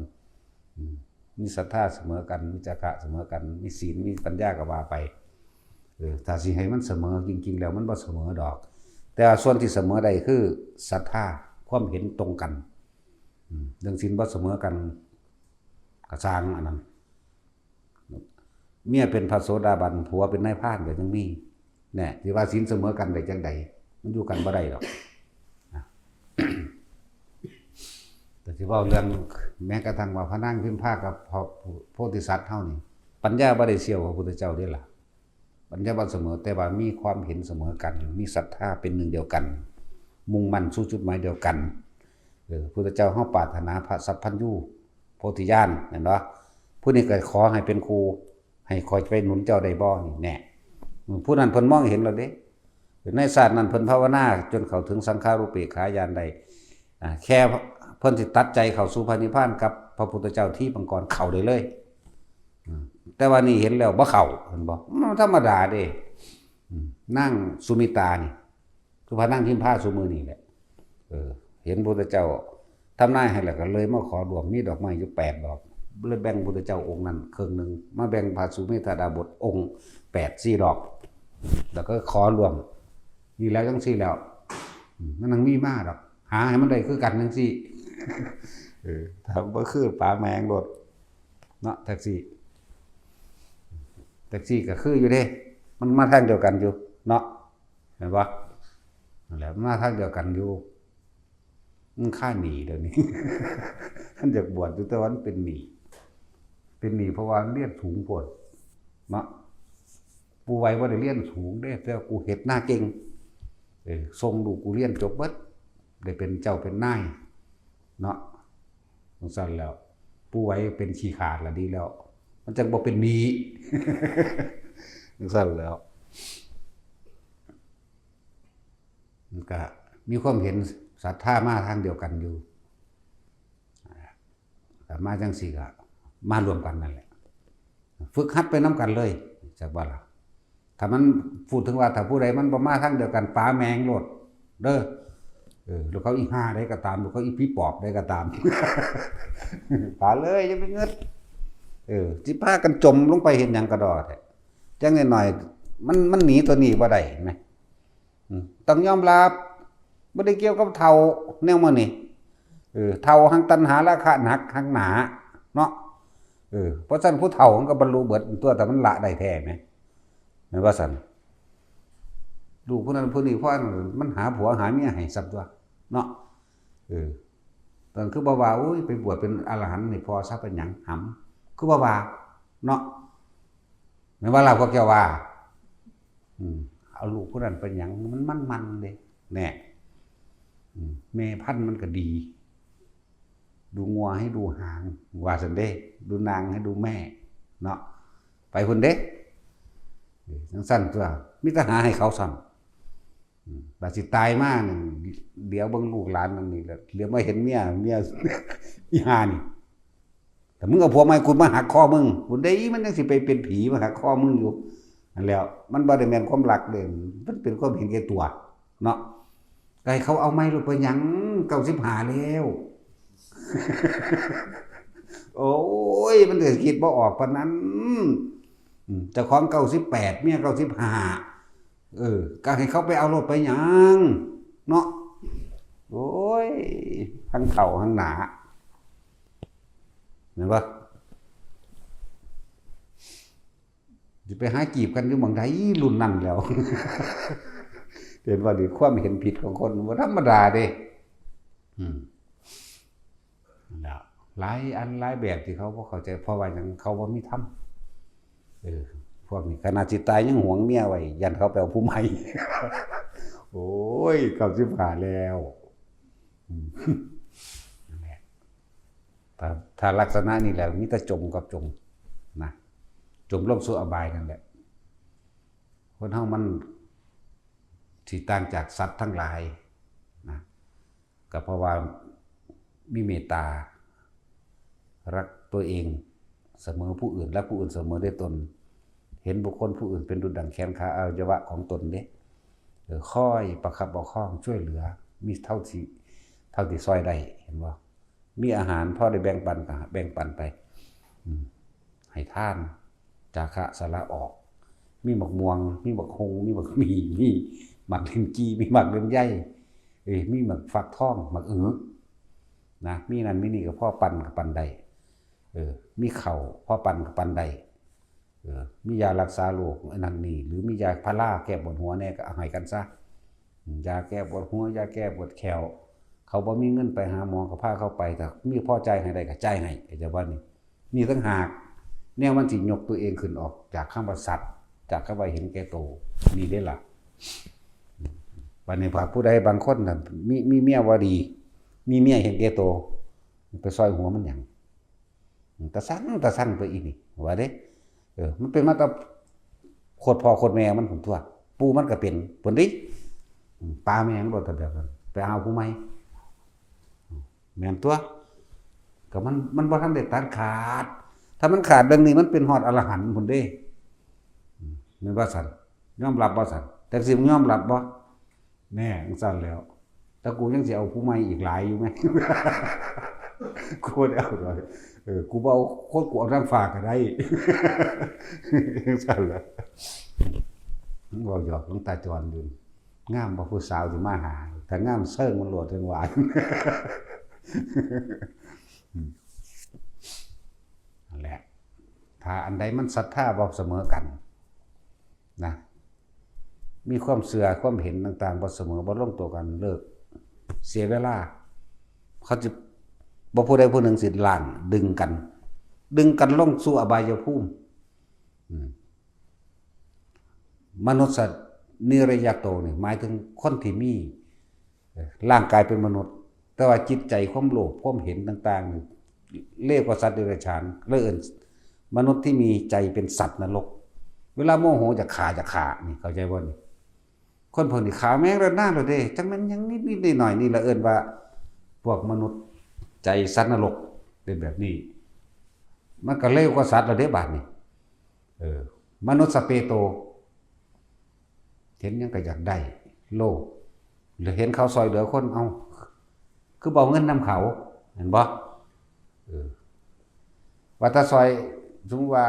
อืม มีศรัทธาเสมอกัน มีจาคะเสมอกัน มีศีล มีปัญญาก็ว่าไป เออ ถ้าสิให้มันเสมอ จริงๆ แล้วมันบ่เสมอดอก แต่ว่าส่วนที่เสมอได้คือศรัทธา ความเห็นตรงกัน อืม เรื่องศีลบ่เสมอกัน ก็ซ่างอันนั้น เมียเป็นพระโสดาบัน ผัวเป็นนายพรานก็ยังมี แน่ สิว่าศีลเสมอกันได้จั่งใด มันอยู่กันบ่ได้ดอก นะ แต่สิเว้าเรื่อง แม้กระทั่งว่าพระนางพิมพากับพระโพธิสัตว์เฮานี่ ปัญญาบ่ได้เสี้ยวพระพุทธเจ้าเด้ล่ะ ปัญญาบ่เสมอ แต่ว่ามีความเห็นเสมอกัน มีศรัทธาเป็นหนึ่งเดียวกัน มุ่งมั่นสู่จุดหมายเดียวกัน เออ พุทธเจ้าเฮาปรารถนาพระสัพพัญญูโพธิญาณ แม่นบ่ ผู้นี้ก็ขอให้เป็นครู ให้ข้อยไปหนุนเจ้าได้บ่ นี่แน่ อืม ผู้นั้นเพิ่นมองเห็นแล้วเด้ ในชาตินั้นเพิ่นภาวนาจนเข้าถึงสังขารูปเปกขาญาณได้ อ่า แค่เพิ่นสิตัดใจเข้าสู่พระนิพพานกับพระพุทธเจ้าทีปมังกรเข้าได้เลย อืม แต่ว่านี่เห็นแล้วบ่เข้า เห็นบ่ มันธรรมดาเด้ อืม นางสุมิตานี่ คือพระนางพิมพาซุมื้อนี่แหละ เออ เห็นพระพุทธเจ้าทำนายให้แล้วก็เลยมาขอร่วม มีดอกไม้อยู่แปดดอก เลยแบ่งพระพุทธเจ้าองค์นั้นครึ่งหนึ่ง มาแบ่งพระสุเมธาดาบสองค์แปด สี่ดอก แล้วก็ขอร่วม นี่แล้วจังซี่แล้ว อืม มันยังมีมาดอก หาให้มันได้คือกันจังซี่ เออ ถ้าบ่คือป๋าแมงโลดเนาะ แท็กซี่ แท็กซี่ก็คืออยู่เด้ มันมาทางเดียวกันอยู่เนาะ เห็นปะ นั่นแหละ มันมาทางเดียวกันอยู่ มันค่าหนีเดี๋ยวนี้ มันอยากบวชอยู่แต่ว่ามันเป็นหนี้ เป็นหนี้เพราะว่าเรียนสูงโพดเนาะ ปู่ไหวบ่ได้เรียนสูงเด้ แต่กูเฮ็ดนาเก่ง เออ ส่งลูกกูเรียนจบเบิด ได้เป็นเจ้าเป็นนายเนาะ จังซั่นแล้ว ปู่ไหวเป็นขี้ข้าละดีแล้ว มันจังบ่เป็นหนี้ จังซั่นแล้ว มันก็มีความเห็นศรัทธามาทางเดียวกันอยู่ ก็มาจังซี่ก็มารวมกันนั่นแหละ ฝึกหัดไปนำกันเลย จักว่าล่ะ ถ้ามันพูดถึงว่าถ้าผู้ใดมันบ่มาทางเดียวกัน ป๋าแมงโลดเด้อ เออ ลูกเขาอีห่าใดก็ตาม ลูกเขาอีผีปอบใดก็ตาม ป๋าเลย อย่าไปเงิด เออ สิพากันจมลงไปเฮ็ดหยังกะด้อแท้ จั่งน้อยๆ มัน มันหนีตัวนี้บ่ได้ เห็นไหม อืม ต้องยอมรับ บ่ได้เกี่ยวกับเฒ่าแนวมื้อนี้ เออ เฒ่าหั้งตัณหาราคะหนักหั้งหนา เนาะ เออ เพราะฉะนั้นผู้เฒ่ามันก็บรรลุเบิดตัว แต่มันละได้แท้แหม แม่นว่าซั่น ลูกผู้นั้นผู้นี้ เพราะอันมันหาผัวหาเมียให้ซ้ำตัว เนาะ เออ ตอนคือบ่ว่า โอ้ย ไปบวชเป็นอรหันต์นี่ พอซะเป็นหยังหำ คือบ่ว่า เนาะ แม่นว่าล่ะ พวกเจ้าว่า อืม เอาลูกผู้นั้นเป็นหยัง มันมันๆ เด้ แน่ อืม แม่พันธุ์มันก็ดี ดูงัวให้ดูหาง ว่าซั่นเด้ ดูนางให้ดูแม่ เนาะ ไปพุ้นเด้ เออ จั่งซั่นตัว มีแต่หาให้เขาซ้ำ อืม บาดสิตายมานี่ เดี๋ยวเบิ่งลูกหลานนั่นนี่แหละ เหลียวมาเห็นเมีย เมีย อีห่านี่ แต่มึงเอาผัวใหม่กูมาหักคอมึง พุ้นเด้ มันยังสิไปเป็นผีมาหักคอมึงอยู่ นั่นแหล้ว มันบ่ได้แม่นความรักเด้ มันเป็นความเห็นแก่ตัว เนาะ ก็ให้เขาเอาใหม่โลด ไปหยัง เก้าสิบห้าแล้ว โอ้ย มันก็คิดบ่ออกปานนั้น อืม เจ้าของเก้าสิบแปด เมียเก้าสิบห้า เออ ก็ให้เขาไปเอาโลด ไปหยัง เนาะ โอ้ย ทั้งเฒ่าทั้งหนา แม่นบ่ สิไปหาจีบกันอยู่หม่องใด รุ่นนั้นแล้ว เห็นว่านี่ความเห็นผิดของคนบ่ธรรมดาเด้ อืม นั่นแหละ หลายอันหลายแบบที่เขาบ่เข้าใจ เพราะว่าหยัง เขาบ่มีธรรม เออ พวกนี้ขนาดสิตายยังหวงเมียไว้ ย้านเขาไปเอาผู้ใหม่ โอ้ย เก้าสิบห้าแล้ว อืม นั่นแหละ ถ้า ถ้าลักษณะนี้แล้ว มีแต่จมกับจม นะ จมลงสู่อบายนั่นแหละ คนเฮามันสิต่างจากสัตว์ทั้งหลาย นะ ก็เพราะว่ามีเมตตา รักตัวเองเสมอผู้อื่น และผู้อื่นเสมอด้วยตน เห็นบุคคลผู้อื่นเป็นดุจดั่งแขนขาอวัยวะของตนเด้ เออ คอยประคับประคองช่วยเหลือ มีเท่าที่ เท่าที่ซอยได้ เห็นบ่ มีอาหารพอได้แบ่งปันก็แบ่งปันไป อืม ให้ทาน จาคะสละออก มีหมากม่วง มีหมากฮง มีหมากหมี่ มีหมากลิ้นจี่ มีหมากลำไย เอ้ย มีหมากฟักทอง หมากอึก นะ มีนั่นมีนี่ก็พอปันก็ปันได้ เออ มีข้าวพอปันก็ปันได้ เออ มียารักษาโรคอันนั้นนี่ หรือมียาพาราแก้ปวดหัวแน่ก็เอาให้กันซะ ยาแก้ปวดหัว ยาแก้ปวดแข้ว เขาบ่มีเงินไปหาหมอก็พาเขาไป ถ้ามีพอจ่ายให้ได้ก็จ่ายให้ เข้าใจบ่นี่ นี่ต่างหาก แนวมันสิยกตัวเองขึ้นออกจากคำว่าสัตว์ จากคำว่าเห็นแก่โต นี่เด้ล่ะ บัดนี้พอผู้ใดบางคนน่ะ มี มีเมียบ่ดี มีเมียเห็นแก่โต ไปซอยหัวมันหยัง ตาสั่ง ตาสั่งตัวอีนี่ ว่าเด้ เออ มันเป็นมาแต่โคตรพ่อโคตรแม่มันพุ้นตั๊ว ปู่มันก็เป็นพุ้นติ อืม ป๋าแม่งโลด ถ้าแบบนั้น ไปเอาผู้ใหม่ อืม แม่นตั๊ว ก็มัน มันบ่ทันได้ตัดขาด ถ้ามันขาดเรื่องนี้มันเป็นฮอดอรหันต์พุ้นเด้ อืม แม่นบ่ซั่น ยอมรับบ่ซั่น จักสิยอมรับบ่ แน่จั่งซั่นแหล้ว แต่กูยังสิเอาผู้ใหม่อีกหลายอยู่ไง กูบ่ได้เอาดอก เออ กูบ่เอาคน กูเอานางฟ้าก็ได้ จั่งซั่นแหละ เว้าหยอกหลวงตาจรอยู่ งามบ่ผู้สาวสิมาหา ถ้างามเซิงมันโลดจั่งหวาน นั่นแหละ ถ้าอันใดมันศรัทธาบ่เสมอกันนะ มีความเชื่อความเห็นต่างๆบ่เสมอ บ่ลงตัวกัน เลิก เสียเวลา เขาจะ บ่ผู้ใดผู้หนึ่งสิล้าง ดึงกัน ดึงกันลงสู่อบายภูมิ อืม มนุษย์นิรยาโตนี่หมายถึงคนที่มี เอ่อ ร่างกายเป็นมนุษย์ แต่ว่าจิตใจความโลภความเห็นต่างๆนี่เลวกว่าสัตว์เดรัจฉาน เลยเอิ้นมนุษย์ที่มีใจเป็นสัตว์นรก เวลาโมโหจะฆ่า จะฆ่า นี่เข้าใจบ่นี่ คนพวกนี้ฆ่าแม่งแล้วหน้าเลยเด้ จังแม่นหยังนิดๆหน่อยๆนี่ละเอิ้นว่า พวกมนุษย์ใจสัตว์นรก เป็นแบบนี้ มันก็เลวกว่าสัตว์แล้วเด้บาดนี้ เออ มนุษย์สเปโต เห็นหยังก็อยากได้ โลภ หรือเห็นเขาซอยเหลือคน เอ้า คือบ่เอาเงินนำเขา เห็นบ่ เออ ว่าแต่ซอย สมมุติว่า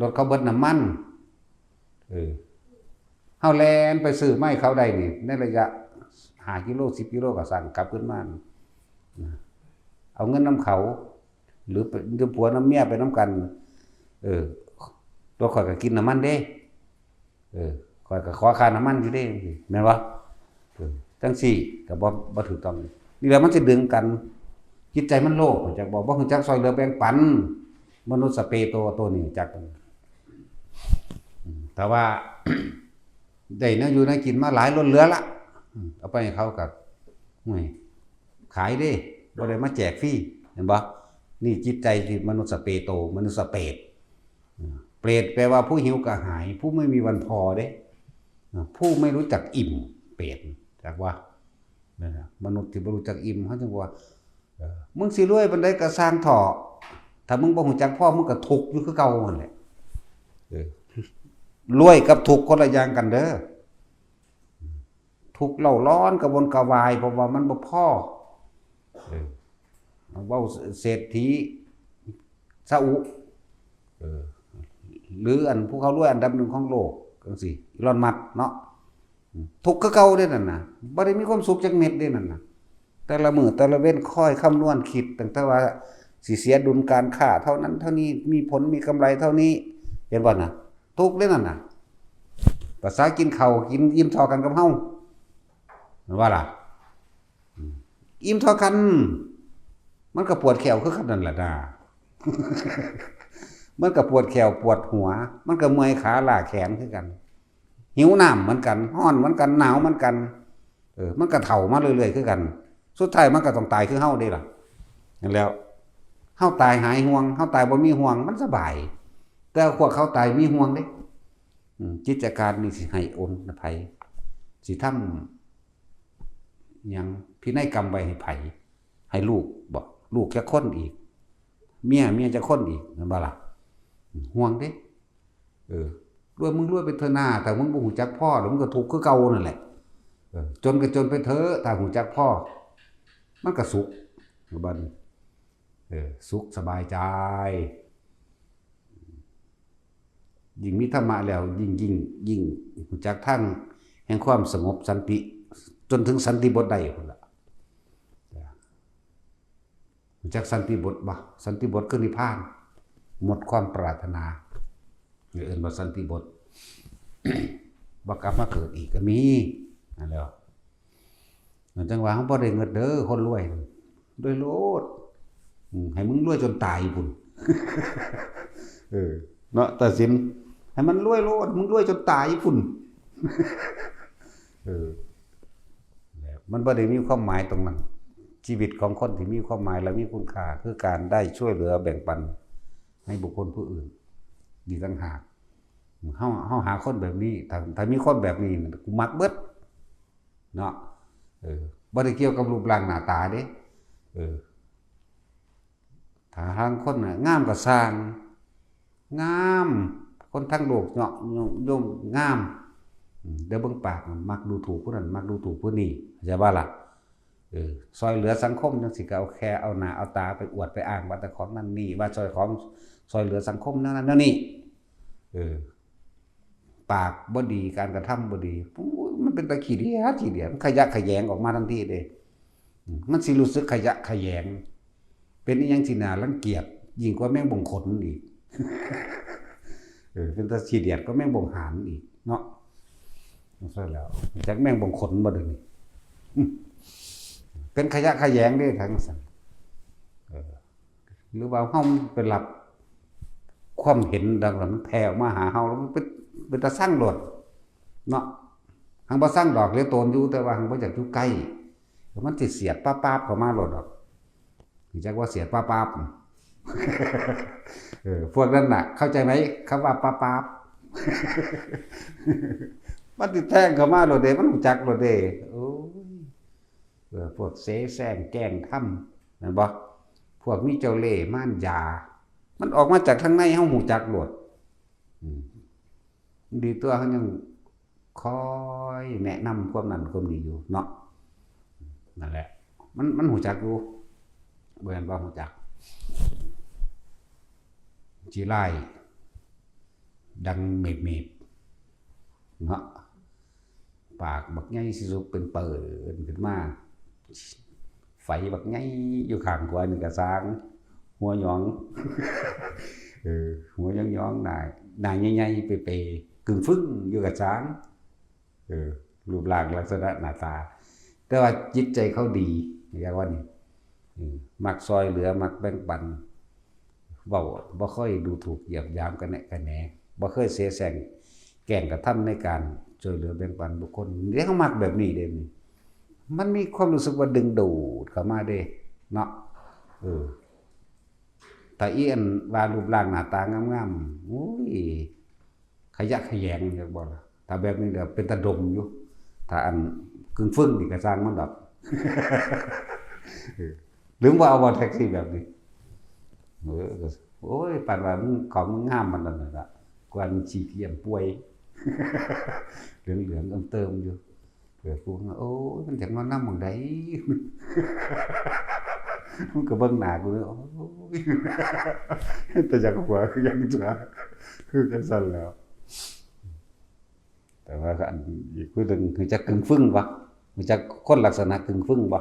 รถเขาเบิดน้ำมัน เออ เฮาแล่นไปซื้อมาให้เขาได้นี่ ในระยะ ห้ากิโล สิบกิโล ก็สั่งกลับคืนมา นะ เอาเงินนำเขา หรือไป หรือผัวนำเมียไปนำกัน เออ ตัวข้อยก็กินน้ำมันเด้ เออ ข้อยก็ขอค่าน้ำมันอยู่เด้ แม่นบ่ เออ จั่งซี้ก็บ่ บ่ถูกต้อง นี่แหละมันสิดึงกัน จิตใจมันโลภ รู้จักบ่ บ่รู้จักซอยเหลือแบ่งปัน มนุษย์สเปโต ตัวนี้รู้จัก อืม แต่ว่า ได้แนวอยู่แนวกินมาหลายล้นเหลือละ อืม เอาไปให้เขาก็ ห่วย ขายเด้ บ่ได้มาแจกฟรี เห็นบ่ นี่จิตใจที่มนุษย์สเปโต มนุษย์สเปรต อืม เปรตแปลว่าผู้หิวกระหาย ผู้ไม่มีวันพอเด้ อ่า ผู้ไม่รู้จักอิ่ม เปรต จักว่า นั่นน่ะ มนุษย์ที่บ่รู้จักอิ่ม เขาจึงว่า เออ มึงสิรวยปานใดก็ซ่างเถาะ ถ้ามึงบ่รู้จักพอ มึงก็ทุกข์อยู่คือเก่านั่นแหละ เออ รวยกับทุกข์คนละอย่างกันเด้อ ทุกข์เล่าร้อนกระวนกระวาย เพราะว่ามันบ่พอ เออ เว้าเศรษฐีซาอุ เออ หรืออันผู้เขารวยอันดับหนึ่งของโลกจั่งซี้ อีลอนมัสก์เนาะ ทุกข์คือเก่าเด้นั่นน่ะ บ่ได้มีความสุขจักเม็ดเด้นั่นน่ะ แต่ละมื้อแต่ละเว็นคอยคำนวณคิด ตั้งแต่ว่าสิเสียดุลการค้าเท่านั้นเท่านี้ มีผลมีกำไรเท่านี้ เห็นบ่น่ะ ทุกข์เด้นั่นน่ะ ภาษากินข้าว กินอิ่มเท่ากันกับเฮา แม่นบ่ล่ะ อืม อิ่มเท่ากัน มันก็ปวดแข้วคือกันนั่นแหละนะ มันก็ปวดแข้วปวดหัว มันก็เมื่อยขาล้าแขนคือกัน หิวน้ำเหมือนกัน ร้อนเหมือนกัน หนาวเหมือนกัน เออ มันก็เฒ่ามาเรื่อยๆคือกัน สุดท้ายมันก็ต้องตายคือเฮาเด้ล่ะ นั่นแหล้ว เฮาตายหายห่วง เฮาตายบ่มีห่วง มันสบาย แต่พวกเขาตายมีห่วงเด้ อืม กิจการนี่สิให้โอนให้ไผ สิทำหยังพินัยกรรมไว้ให้ไผ ให้ลูกบ่ ลูกจักคนอีก เมีย เมียจักคนอีก แม่นบ่ล่ะ ห่วงเด้ เออ รวยมึงรวยไปเถอะนา ถ้ามึงบ่รู้จักพอ แล้วมึงก็ทุกข์คือเก่านั่นแหละ เออ จนก็จนไปเถอะ ถ้ารู้จักพอ มันก็สุข บัดนี้ เออ สุขสบายใจ ยิ่งมีธรรมะแล้ว ยิ่ง ยิ่ง ยิ่งรู้จักทางแห่งความสงบสันติ จนถึงสันติบทได้พุ้นล่ะ รู้จักสันติบทบ่ สันติบทคือนิพพาน หมดความปรารถนา เอิ้นว่าสันติบท บ่กลับมาเกิดอีกก็มี นั่นแหละ นั่นจั่งว่าเฮาบ่ได้เงินเด้อ คนรวย รวยโลด อืม ให้มึงรวยจนตายพุ้น เออ เนาะ ตาสิน ให้มันรวยโลด มึงรวยจนตายพุ้น เออ มันบ่ได้มีความหมายตรงนั้น ชีวิตของคนที่มีความหมายและมีคุณค่า คือการได้ช่วยเหลือแบ่งปันให้บุคคลผู้อื่น อีกต่างหาก เฮา เฮาหาคนแบบนี้ ถ้า ถ้ามีคนแบบนี้ กูมักเบิด เนาะ เออ บ่ได้เกี่ยวกับรูปร่างหน้าตาเด้ เออ ค ถ้าทางคนน่ะงามก็ซ่าง งาม คนทั้งโลกเนาะ โยม โยมงาม อืม เดี๋ยวเบิ่งปาก มักดูถูกผู้นั้น มักดูถูกผู้นี้ เข้าใจบ่ล่ะ? เออ ซ่อยเหลือสังคมจังซี้ ก็เอาแค่เอาหน้าเอาตาไปอวดไปอ้างว่าเจ้าของนั่นนี่ ว่าซ่อยของ ซ่อยเหลือสังคมแนวนั้นแนวนี้ เออ ปากบ่ดี การกระทำบ่ดี โอ้ย มันเป็นตาขี้เดียด ขี้เดียด มันขยะแขยงออกมาทันทีเด้ อืม มันสิรู้สึกขยะแขยง เป็นอิหยังที่น่ารังเกียจ ยิ่งกว่าแมงบงขนอีก เออ เป็นตาขี้เดียดกว่าแมงบงหานอีกเนาะ จั่งซั้นแล้ว จักแมงบงขนบ่เดี๋ยวนี้ อืม เป็นขยะแขยงเด้ ทั้งซั้น เออ หรือว่าเฮาไปรับความเห็นดังนั้น มันแผ่ออกมาหาเฮา แล้วมันเป็น เป็นตาซังโลดเนาะ หังบ่ซังดอก เหลือตนอยู่ แต่ว่าหังบ่อยากอยู่ใกล้ มันสิเสียดป๊าบๆเข้ามาโลดดอก รู้จักว่าเสียดป๊าบๆ เออ พวกนั้นน่ะ เข้าใจไหม คำว่าป๊าบๆ มันสิแทงเข้ามาโลดเด้ มันรู้จักโลดเด้ โอ้ย เออ พวกเสแสร้งแกล้งทำ แม่นบ่ พวกมีเจ้าเล่ห์มารยา มันออกมาจากทางใน เฮารู้จักโลด อืม ดีตัว เฮายังคอยแนะนำความนั้นความนี้อยู่เนาะ นั่นแหละ มัน มันรู้จักอยู่ บ่แม่นบ่รู้จัก ขี้ร้ายดังเมบๆ เนาะ ปากบักใหญ่สิสุกเป็นเปิดขึ้นมา ไฟบักใหญ่อยู่ข้างขวานี่ก็ซ่าง หัวหยอง เออ หัวหยองๆ หน้า หน้าใหญ่ๆ เปๆ กึ่งฟึ่งอยู่ก็ซ่าง เออ รูปร่างลักษณะหน้าตา แต่ว่าจิตใจเขาดี เรียกว่านี่ อืม มักซ่อยเหลือ มักแบ่งปัน เว้าบ่เคยดูถูกเหยียบหยามกระแนะกระแหน บ่เคยเสแสร้งแกล้งกระทำในการช่วยเหลือแบ่งปันบุคคล เฮามักแบบนี้เด้ มันมีความรู้สึกว่าดึงดูดเข้ามาเด้ เนาะ เออ แต่อีอันว่ารูปร่างหน้าตางามๆ โอ้ย ขยะแขยง อยากบอกล่ะ ถ้าแบบนี้เดี๋ยวเป็นตาดมอยู่ ถ้าอันกึ่งฟึ่งนี่ก็ซ่างมันดอก เออ หรือว่าเอาบ่แท็กซี่แบบนี้ เออ ก็ โอ้ย ปานว่ามึงของมึงงามมันนั่นน่ะ กว่ามันขี้เกียจป่วย เหลืองๆ เอิ้มเติมอยู่ เออ กูว่า โอ้ย มันอยากนอนนำหม่องใด มันก็เบิ่งหน้ากูเลย โอ้ย แต่อยากหัวคือหยังจ้ะ คือจั่งซั้นแหล้ว แต่ว่าก็อันอีกผู้หนึ่ง รู้จักกึ่งฟึ่งบ่ รู้จักคนลักษณะกึ่งฟึ่งบ่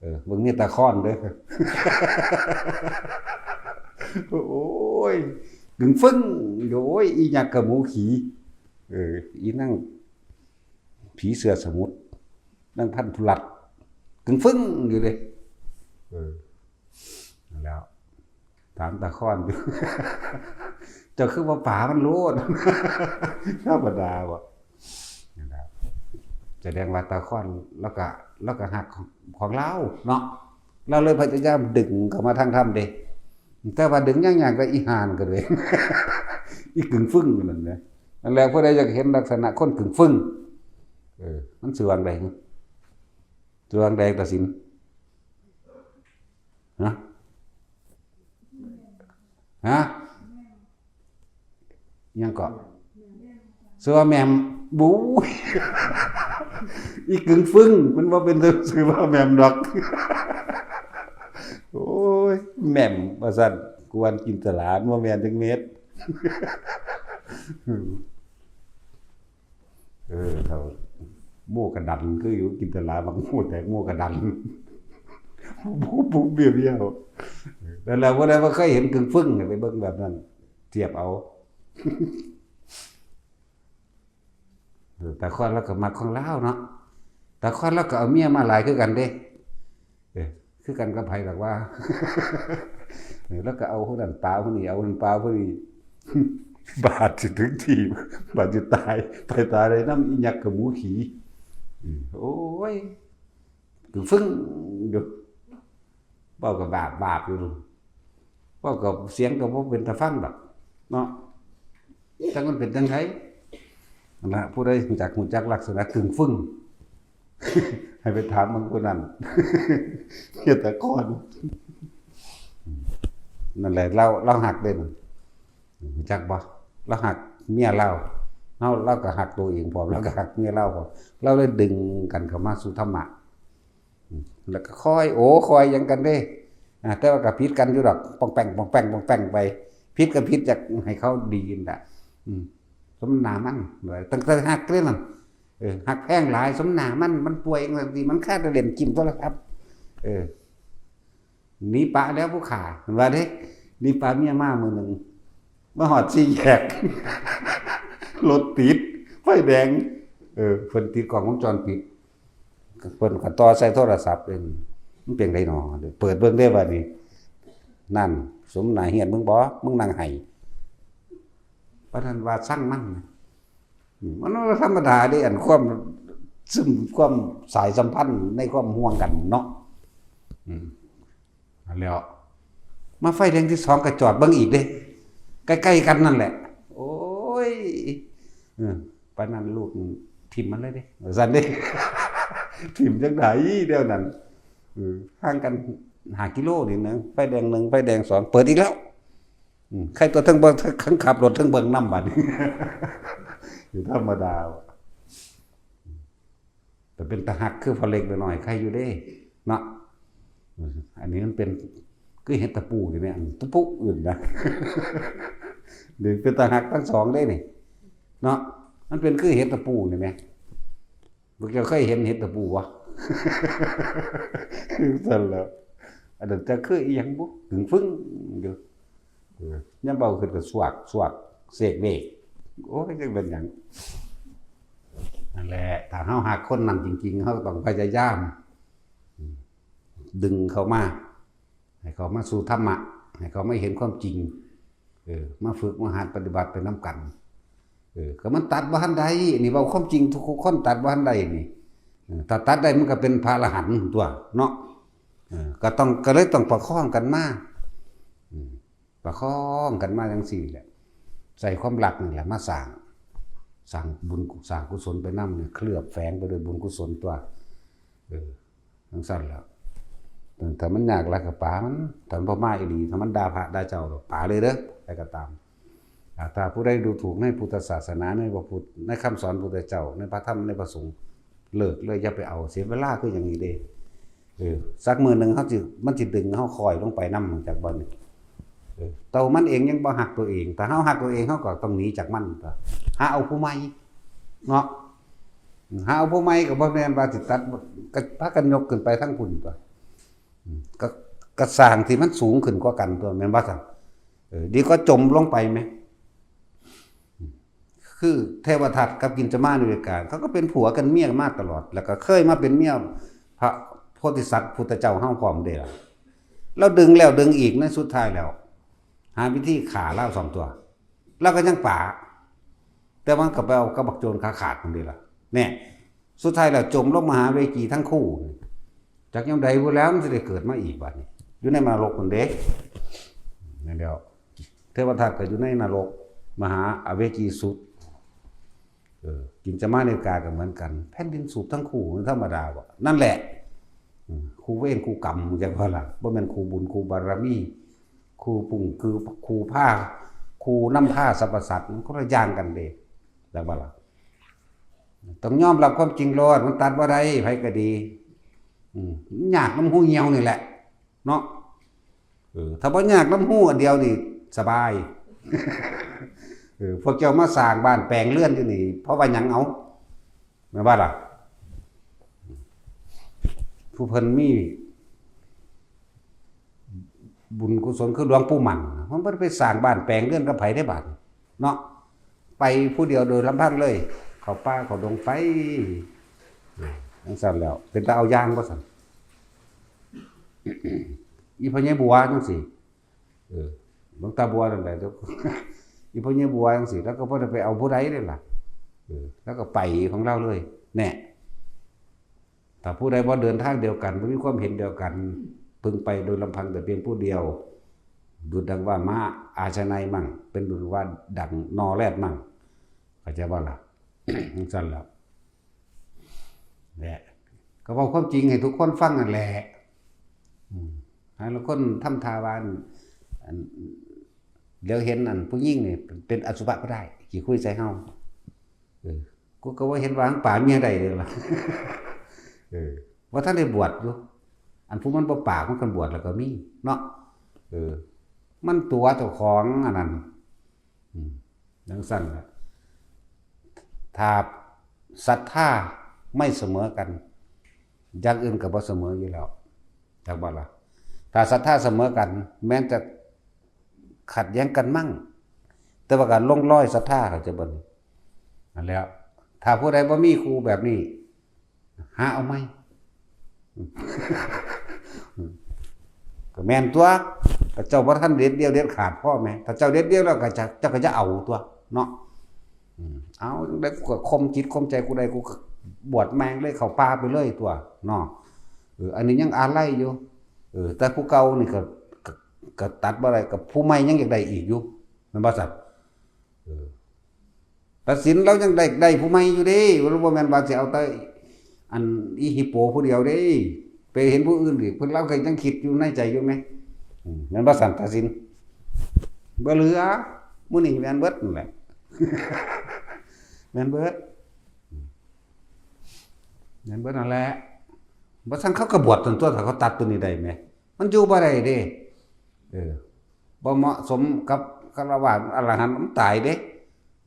เออ เบิ่งนี่ตาค้อนเด้อ โอ้ย กึ่งฟึ่ง โอ้ย อีหยังกับหมูขี่ เออ อีนั่ง ผีเสื้อสมุทร นั่งพันธุรัตน์ กึ่งฟึ่งอยู่เลย เออ นั่นแหล้ว ถามตาค้อนอยู่ เจ้าคือว่าป๋ามันโลด ธรรมดาบ่ นั่นแหละ แสดงว่าตาค้อน แล้วก็ แล้วก็ฮักของ ของลาวเนาะ ลาวเลยพยายามดึงเข้ามาทางธรรมเด้ แต่ว่าดึงยากๆ ก็อีห่านั่นก็เลย อีกึ่งฟึ่งนั่นนะ นั่นแหละ ผู้ใดอยากเห็นลักษณะคนกึ่งฟึ่ง เออ มันสิว่าจั่งใด สิว่าจั่งใด ตาสิน ฮะ ฮะ ยังเกาะ สิว่าแหม่ม บู๊ย อีกึ่งฟึ่ง มันบ่เป็นสิว่าแหม่มดอก โอ้ย แหม่ม ว่าซั่น กวนจินตลา บ่แม่นจักเม็ด เออ เฒ่า โม่กระดัน คืออยู่จินตลา บักโม่แตก โม่กระดัน ปุ๊บปุ๊บเบี้ยวเบี้ยว นั่นแหละ ผู้ใดบ่เคยเห็นกึ่งฟึ่ง ไปเบิ่งแบบนั้น เทียบเอา เออ ตาค้อนลาวก็มักของลาวเนาะ ตาค้อนลาวก็เอาเมียมาหลายคือกันเด้ เออ คือกันกับไผดอกว่า เออ ลาวก็เอาผู้นั้นปาผู้นี้ เอาผู้นั้นปาผู้นี้ บาดสิถึงที่ บาดสิตาย ไปตายได้นำอีหยังกับหมูขี่ อืม โอ้ย กึ่งฟึ่งอยู่ เว้าก็บาบๆ อยู่ เว้าก็เสียงก็บ่เป็นตาฟังดอกเนาะ จักมันเป็นจั่งใด นั่นล่ะ ผู้ใดรู้จัก รู้จักลักษณะกึ่งฟึ่ง ให้ไปถามเบิ่งผู้นั้น เฮ็ดแต่ก่อน นั่นแหละ ลาว ลาวฮักเด้นั่น รู้จักบ่ ลาวฮักเมียลาว เฮา ลาวก็ฮักตัวเองพร้อม ลาวก็ฮักเมียลาวพร้อม ลาวเลยดึงกันเข้ามาสู่ธรรมะ อืม แล้วก็คอยโอ้คอยหยังกันเด้ อ่า แต่ว่าก็ผิดกันอยู่ดอก ป่องแป่ง ป่องแป่ง ป่องแป่งไป ผิดก็ผิด อยากให้เขาดีนั่นล่ะ อืม สมหน้ามัน ตั้งแต่ฮักเด้นั่น เออ ฮักแพงหลาย สมหน้ามัน มันป่วยจั่งซี้ มันคาแต่เล่นจิ้มโทรศัพท์ เออ หนีปะแล้วผู้ข้า มันว่าเด้ หนีปะเมียมามื้อหนึ่ง มาฮอดสี่แยก รถติด ไฟแดง เออ เพิ่นติดกล้องวงจรปิด เพิ่นก็ต่อใส่โทรศัพท์เด้ มันเป็นได๋น้อ เปิดเบิ่งเด้บัดนี้ นั่น สมหน้าเฮียนมึงบ่ มึงนั่งไห้ ปานนั้นว่าซังมัน อืม มันบ่ธรรมดาเด้ อันความซึม ความสายสัมพันธ์ในความห่วงกันเนาะ อืม นั่นแหล้ว มาไฟแดงที่สองก็จอดเบิ่งอีกเด้ ใกล้ๆกันนั่นแหละ โอ้ย เออ ปานนั้นลูกถิ่มมันเลยเด้ ว่าซั่นเด้ ถิ่มจั่งใด๋เดี๋ยวนั้น เออ ห่างกันห้ากิโลนี่นะ ไฟแดงหนึ่ง ไฟแดงสอง เปิดอีกแล้ว อืม ใครตัวเทิงเบิ่ง เทิงขับรถเทิงเบิ่งนำบัดนี้ อยู่ธรรมดา แต่เป็นตาฮักคือพ่อเล็กน้อยใครอยู่เด้ เนาะ อืม อันนี้มันเป็น คือเห็ดตะปูนี่แม่ อันตะปูอื่นนะ นี่เป็นตาฮักทั้งสองเด้นี่ เนาะ มันเป็นคือเห็ดตะปูนี่แม่ พวกเจ้าเคยเห็นเห็ดตะปูบ่ ซั่นแหล้ว อันนั้นจะคืออีหยังบุ ถึงฟึ่งอยู่ เออ ยามเว้าขึ้นก็สวก สวก เสกเวก โอ้ย จักเป็นหยัง นั่นแหละ ถ้าเฮาฮักคนนั้นจริงๆ เฮาก็ต้องพยายาม อืม ดึงเขามา ให้เขามาสู่ธรรมะ ให้เขามาเห็นความจริง เออ มาฝึกมาหัดปฏิบัติไปนำกัน เออ ก็มันตัดบ่ทันได้ นี่เว้าความจริง ทุกคนตัดบ่ทันได้นี่ เออ ถ้าตัดได้มันก็เป็นพระอรหันต์ตั๊วเนาะ เออ ก็ต้อง ก็เลยต้องประคองกันมา อืม ประคองกันมาจั่งซี้แหละ ใส่ความรักนี่แหละมาสร้าง สร้างบุญ สร้างกุศลไปนำเนี่ย เคลือบแฝงไปด้วยบุญกุศลตั๊ว เออ จั่งซั่นแหละ ถ้ามันยากหลายก็ปามัน ถ้ามันบ่มาอีหลี ถ้ามันด่าพระด่าเจ้า ปาเลยเด้อ ใครก็ตาม อ่า ถ้าผู้ใดดูถูกในพุทธศาสนา ในพระพุทธ ในคำสอนพุทธเจ้า ในพระธรรม ในพระสงฆ์ เลิกเลย อย่าไปเอา เสียเวลาคือหยังนี่เด้ เออ สักมื้อหนึ่งเฮาสิ มันสิดึงเฮาคอยลงไปนำ จักบ่นี่ เออ ตัวมันเองยังบ่ฮักตัวเอง ถ้าเฮาฮักตัวเอง เฮาก็ต้องหนีจากมันตั๊ว หาเอาผู้ใหม่ เนาะ หาเอาผู้ใหม่ก็บ่แม่นว่าสิตัด ก็พากันยกขึ้นไปทั้งพุ้นตั๊ว อืม ก็ ก็สร้างที่มันสูงขึ้นกว่ากันตั๊ว แม่นบ่ซั่น เออ ดีกว่าจมลงไปแหม อืม คือเทวทัตกับกินจมานิเวกา เขาก็เป็นผัวกันเมียมาตลอด แล้วก็เคยมาเป็นเมียพระโพธิสัตว์พุทธเจ้าเฮาพร้อมเด้ล่ะ แล้วดึงแล้วดึงอีก ในสุดท้ายแล้ว หาวิธีฆ่าลาวสองตั๊ว ลาวก็ยังปา แต่มันก็ไปเอากับบักโจรขาขาดนั่นเด้ล่ะ เนี่ย สุดท้ายแล้วจมลงมหาเวจีทั้งคู่ จักยามใดพุ้นแหล้วมันสิได้เกิดมาอีกบัดนี้ อยู่ในนรกพุ้นเด้ นั่นแหล้ว เทวทัตก็อยู่ในนรก มหาอเวจีสุด เออ กินจมานิเวกาก็เหมือนกัน แผ่นดินสูบทั้งคู่ มันธรรมดาบ่ นั่นแหละ อืม คู่เวรคู่กรรม จักว่าล่ะ บ่แม่นคู่บุญคู่บารมี คู่ปุ้ง คือคู่พา คู่นำพาสรรพสัตว์ มันคนละอย่างกันเด้ จักว่าล่ะ ต้องยอมรับความจริงโลด มันตัดบ่ได้ ไผก็ดี อืม มันยากนำฮูเหี่ยวนี่แหละ เนาะ เออ ถ้าบ่ยากนำฮูอันเดียวนี่สบาย เออ พวกเจ้ามาสร้างบ้านแปลงเรือนอยู่นี่ เพราะว่าหยังเอา แม่นบ่ล่ะ ผู้เพิ่นมีบุญกุศลคือหลวงปู่หมั่น มันบ่ได้ไปสร้างบ้านแปลงเรือนกับไผเด้บาดนี้ เนาะ ไปผู้เดียวโดยลำพังเลย เข้าป่าเข้าดงไป จั่งซั่นแล้ว เป็นตาเอาอย่างบ่ซั่น อีพ่อใหญ่บัวจั่งซี้ เออ หลวงตาบัวนั่นแหละ อีพ่อใหญ่บัวจั่งซี้ แล้วก็บ่ได้ไปเอาผู้ใดเลยล่ะ เออ แล้วก็ไปของเราเลย แน่ ถ้าผู้ใดบ่เดินทางเดียวกัน บ่มีความเห็นเดียวกัน เพิ่งไปโดยลำพังแต่เพียงผู้เดียว ดุจดังว่าม้าอาชนัยมั่ง เป็นดุจว่าดังนอแรดมั่ง เข้าใจบ่ล่ะ จั่งซั่นล่ะ แหละ ก็เว้าความจริงให้ทุกคนฟังนั่นแหละ อืม หาลางคนทำท่าว่าอัน อัน เดี๋ยวเห็นอันผู้หญิงนี่เป็นอสุภะก็ได้ ขี้คุยใส่เฮา เออ กูก็ว่าเห็นว่าปาเมียได้เลยล่ะ เออ ว่าท่านได้บวชอยู่ อันผู้มันบ่ปากมันกันบวชแล้วก็มีเนาะ เออ มันตั๋วเจ้าของอันนั้น อืม จังซั่นล่ะ ถ้าศรัทธาไม่เสมอกัน อย่างอื่นก็บ่เสมออยู่แล้ว จักบ่ล่ะ ถ้าศรัทธาเสมอกัน แม้นจะขัดแย้งกันมั่ง แต่ว่าการลงรอยศรัทธาเขาจะบ่นี่ นั่นแหล้ว ถ้าผู้ใดบ่มีครูแบบนี้ หาเอาใหม่ ก็แม่นตัว ก็เจ้าบ่ทันเด็ดเดี่ยวเด็ดขาดพอแหม ถ้าเจ้าเด็ดเดี่ยวแล้วก็จะ เจ้าก็จะเอาตัวเนาะ อืม เอาจั่งใดกูก็ข่มจิตข่มใจกูได้ กูก็บวชแม่งเลย เข้าป่าไปเลยตัวเนาะ เออ อันนี้ยังอาลัยอยู่ เออ แต่ผู้เก่านี่ก็ ก็ ก็ตัดบ่ได้ กับผู้ใหม่ยังอยากได้อีกอยู่ แม่นบ่ซั่น เออ ตัดสินเรายังได้ ได้ผู้ใหม่อยู่เด้ บ่แม่นว่าสิเอาแต่อันอีฮิปโปผู้เดียวเด้ ไปเห็นผู้อื่นอีก เพิ่น เราก็ยังคิดอยู่ในใจอยู่แหม อืม แม่นบ่ซั่น ตัดสิน บ่เหลือ มื้อนี้แม่นเบิดนั่นแหละ แม่นเบิด แม่นเบิดนั่นแหละ บ่ซั่นเขาก็บวชซั่นตัว ถ้าเขาตัดตัวนี้ได้แหม มันอยู่บ่ได้เด้ เออ บ่เหมาะสมกับฆราวาสอรหันต์ มันตายเด้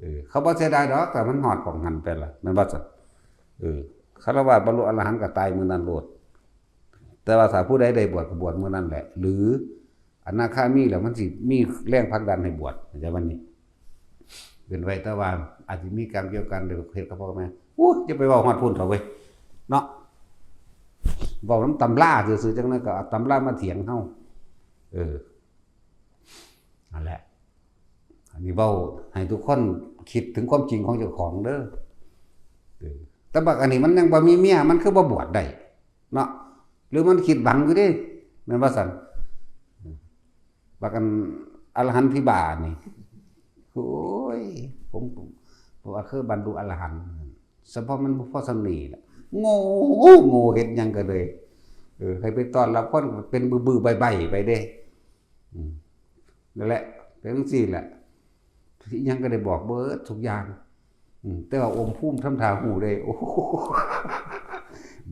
เออ เขาบ่เสียดายดอก แต่มันฮอดป้องหั้นไปล่ะ แม่นบ่ซั่น เออ ฆราวาสบรรลุอรหันต์ก็ตายมื้อนั้นโลด แต่ว่าถ้าผู้ใดได้บวชก็บวชมื้อนั้นแหละ หรืออนาคามีแล้วมันสิมีแรงผลักดันให้บวช เข้าใจบ่นี่ เป็นไว้ แต่ว่าอาจสิมีกรรมเกี่ยวกัน หรือเฮ็ดกับพ่อแม่ อู้ อย่าไปเว้าฮอดพุ้นเถาะเว้ย เนาะ เว้านำตำราซื่อๆ จั่งนั้นก็เอาตำรามาเถียงเฮา เออ นั่นแหละ อันนี้เว้าให้ทุกคนคิดถึงความจริงของเจ้าของเด้อ เออ แต่บักอันนี้มันยังบ่มีเมีย มันคือบ่บวชได้เนาะ หรือมันคิดหวังอยู่เด้ แม่นบ่ซั่น บักอันอรหันต์พิบาลนี่ โอ้ย ผม ผมว่าคือบรรลุอรหันต์ เฉพาะมันบ่พอส่ำนี้ล่ะ โง่ โง่เฮ็ดหยังก็เลย เออ ให้ไปต้อนรับคนเป็นบื้อๆใบ้ๆไปเด้ อืม นั่นแหละ เป็นจั่งซี้แหละ อิหยังก็ได้บอกเบิดทุกอย่าง อืม แต่ว่าอมภูมิทำท่าฮู้ได้ โอ้โห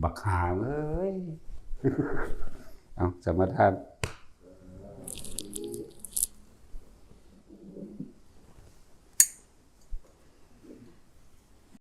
บักห่าเอ้ย เอา สมาทาน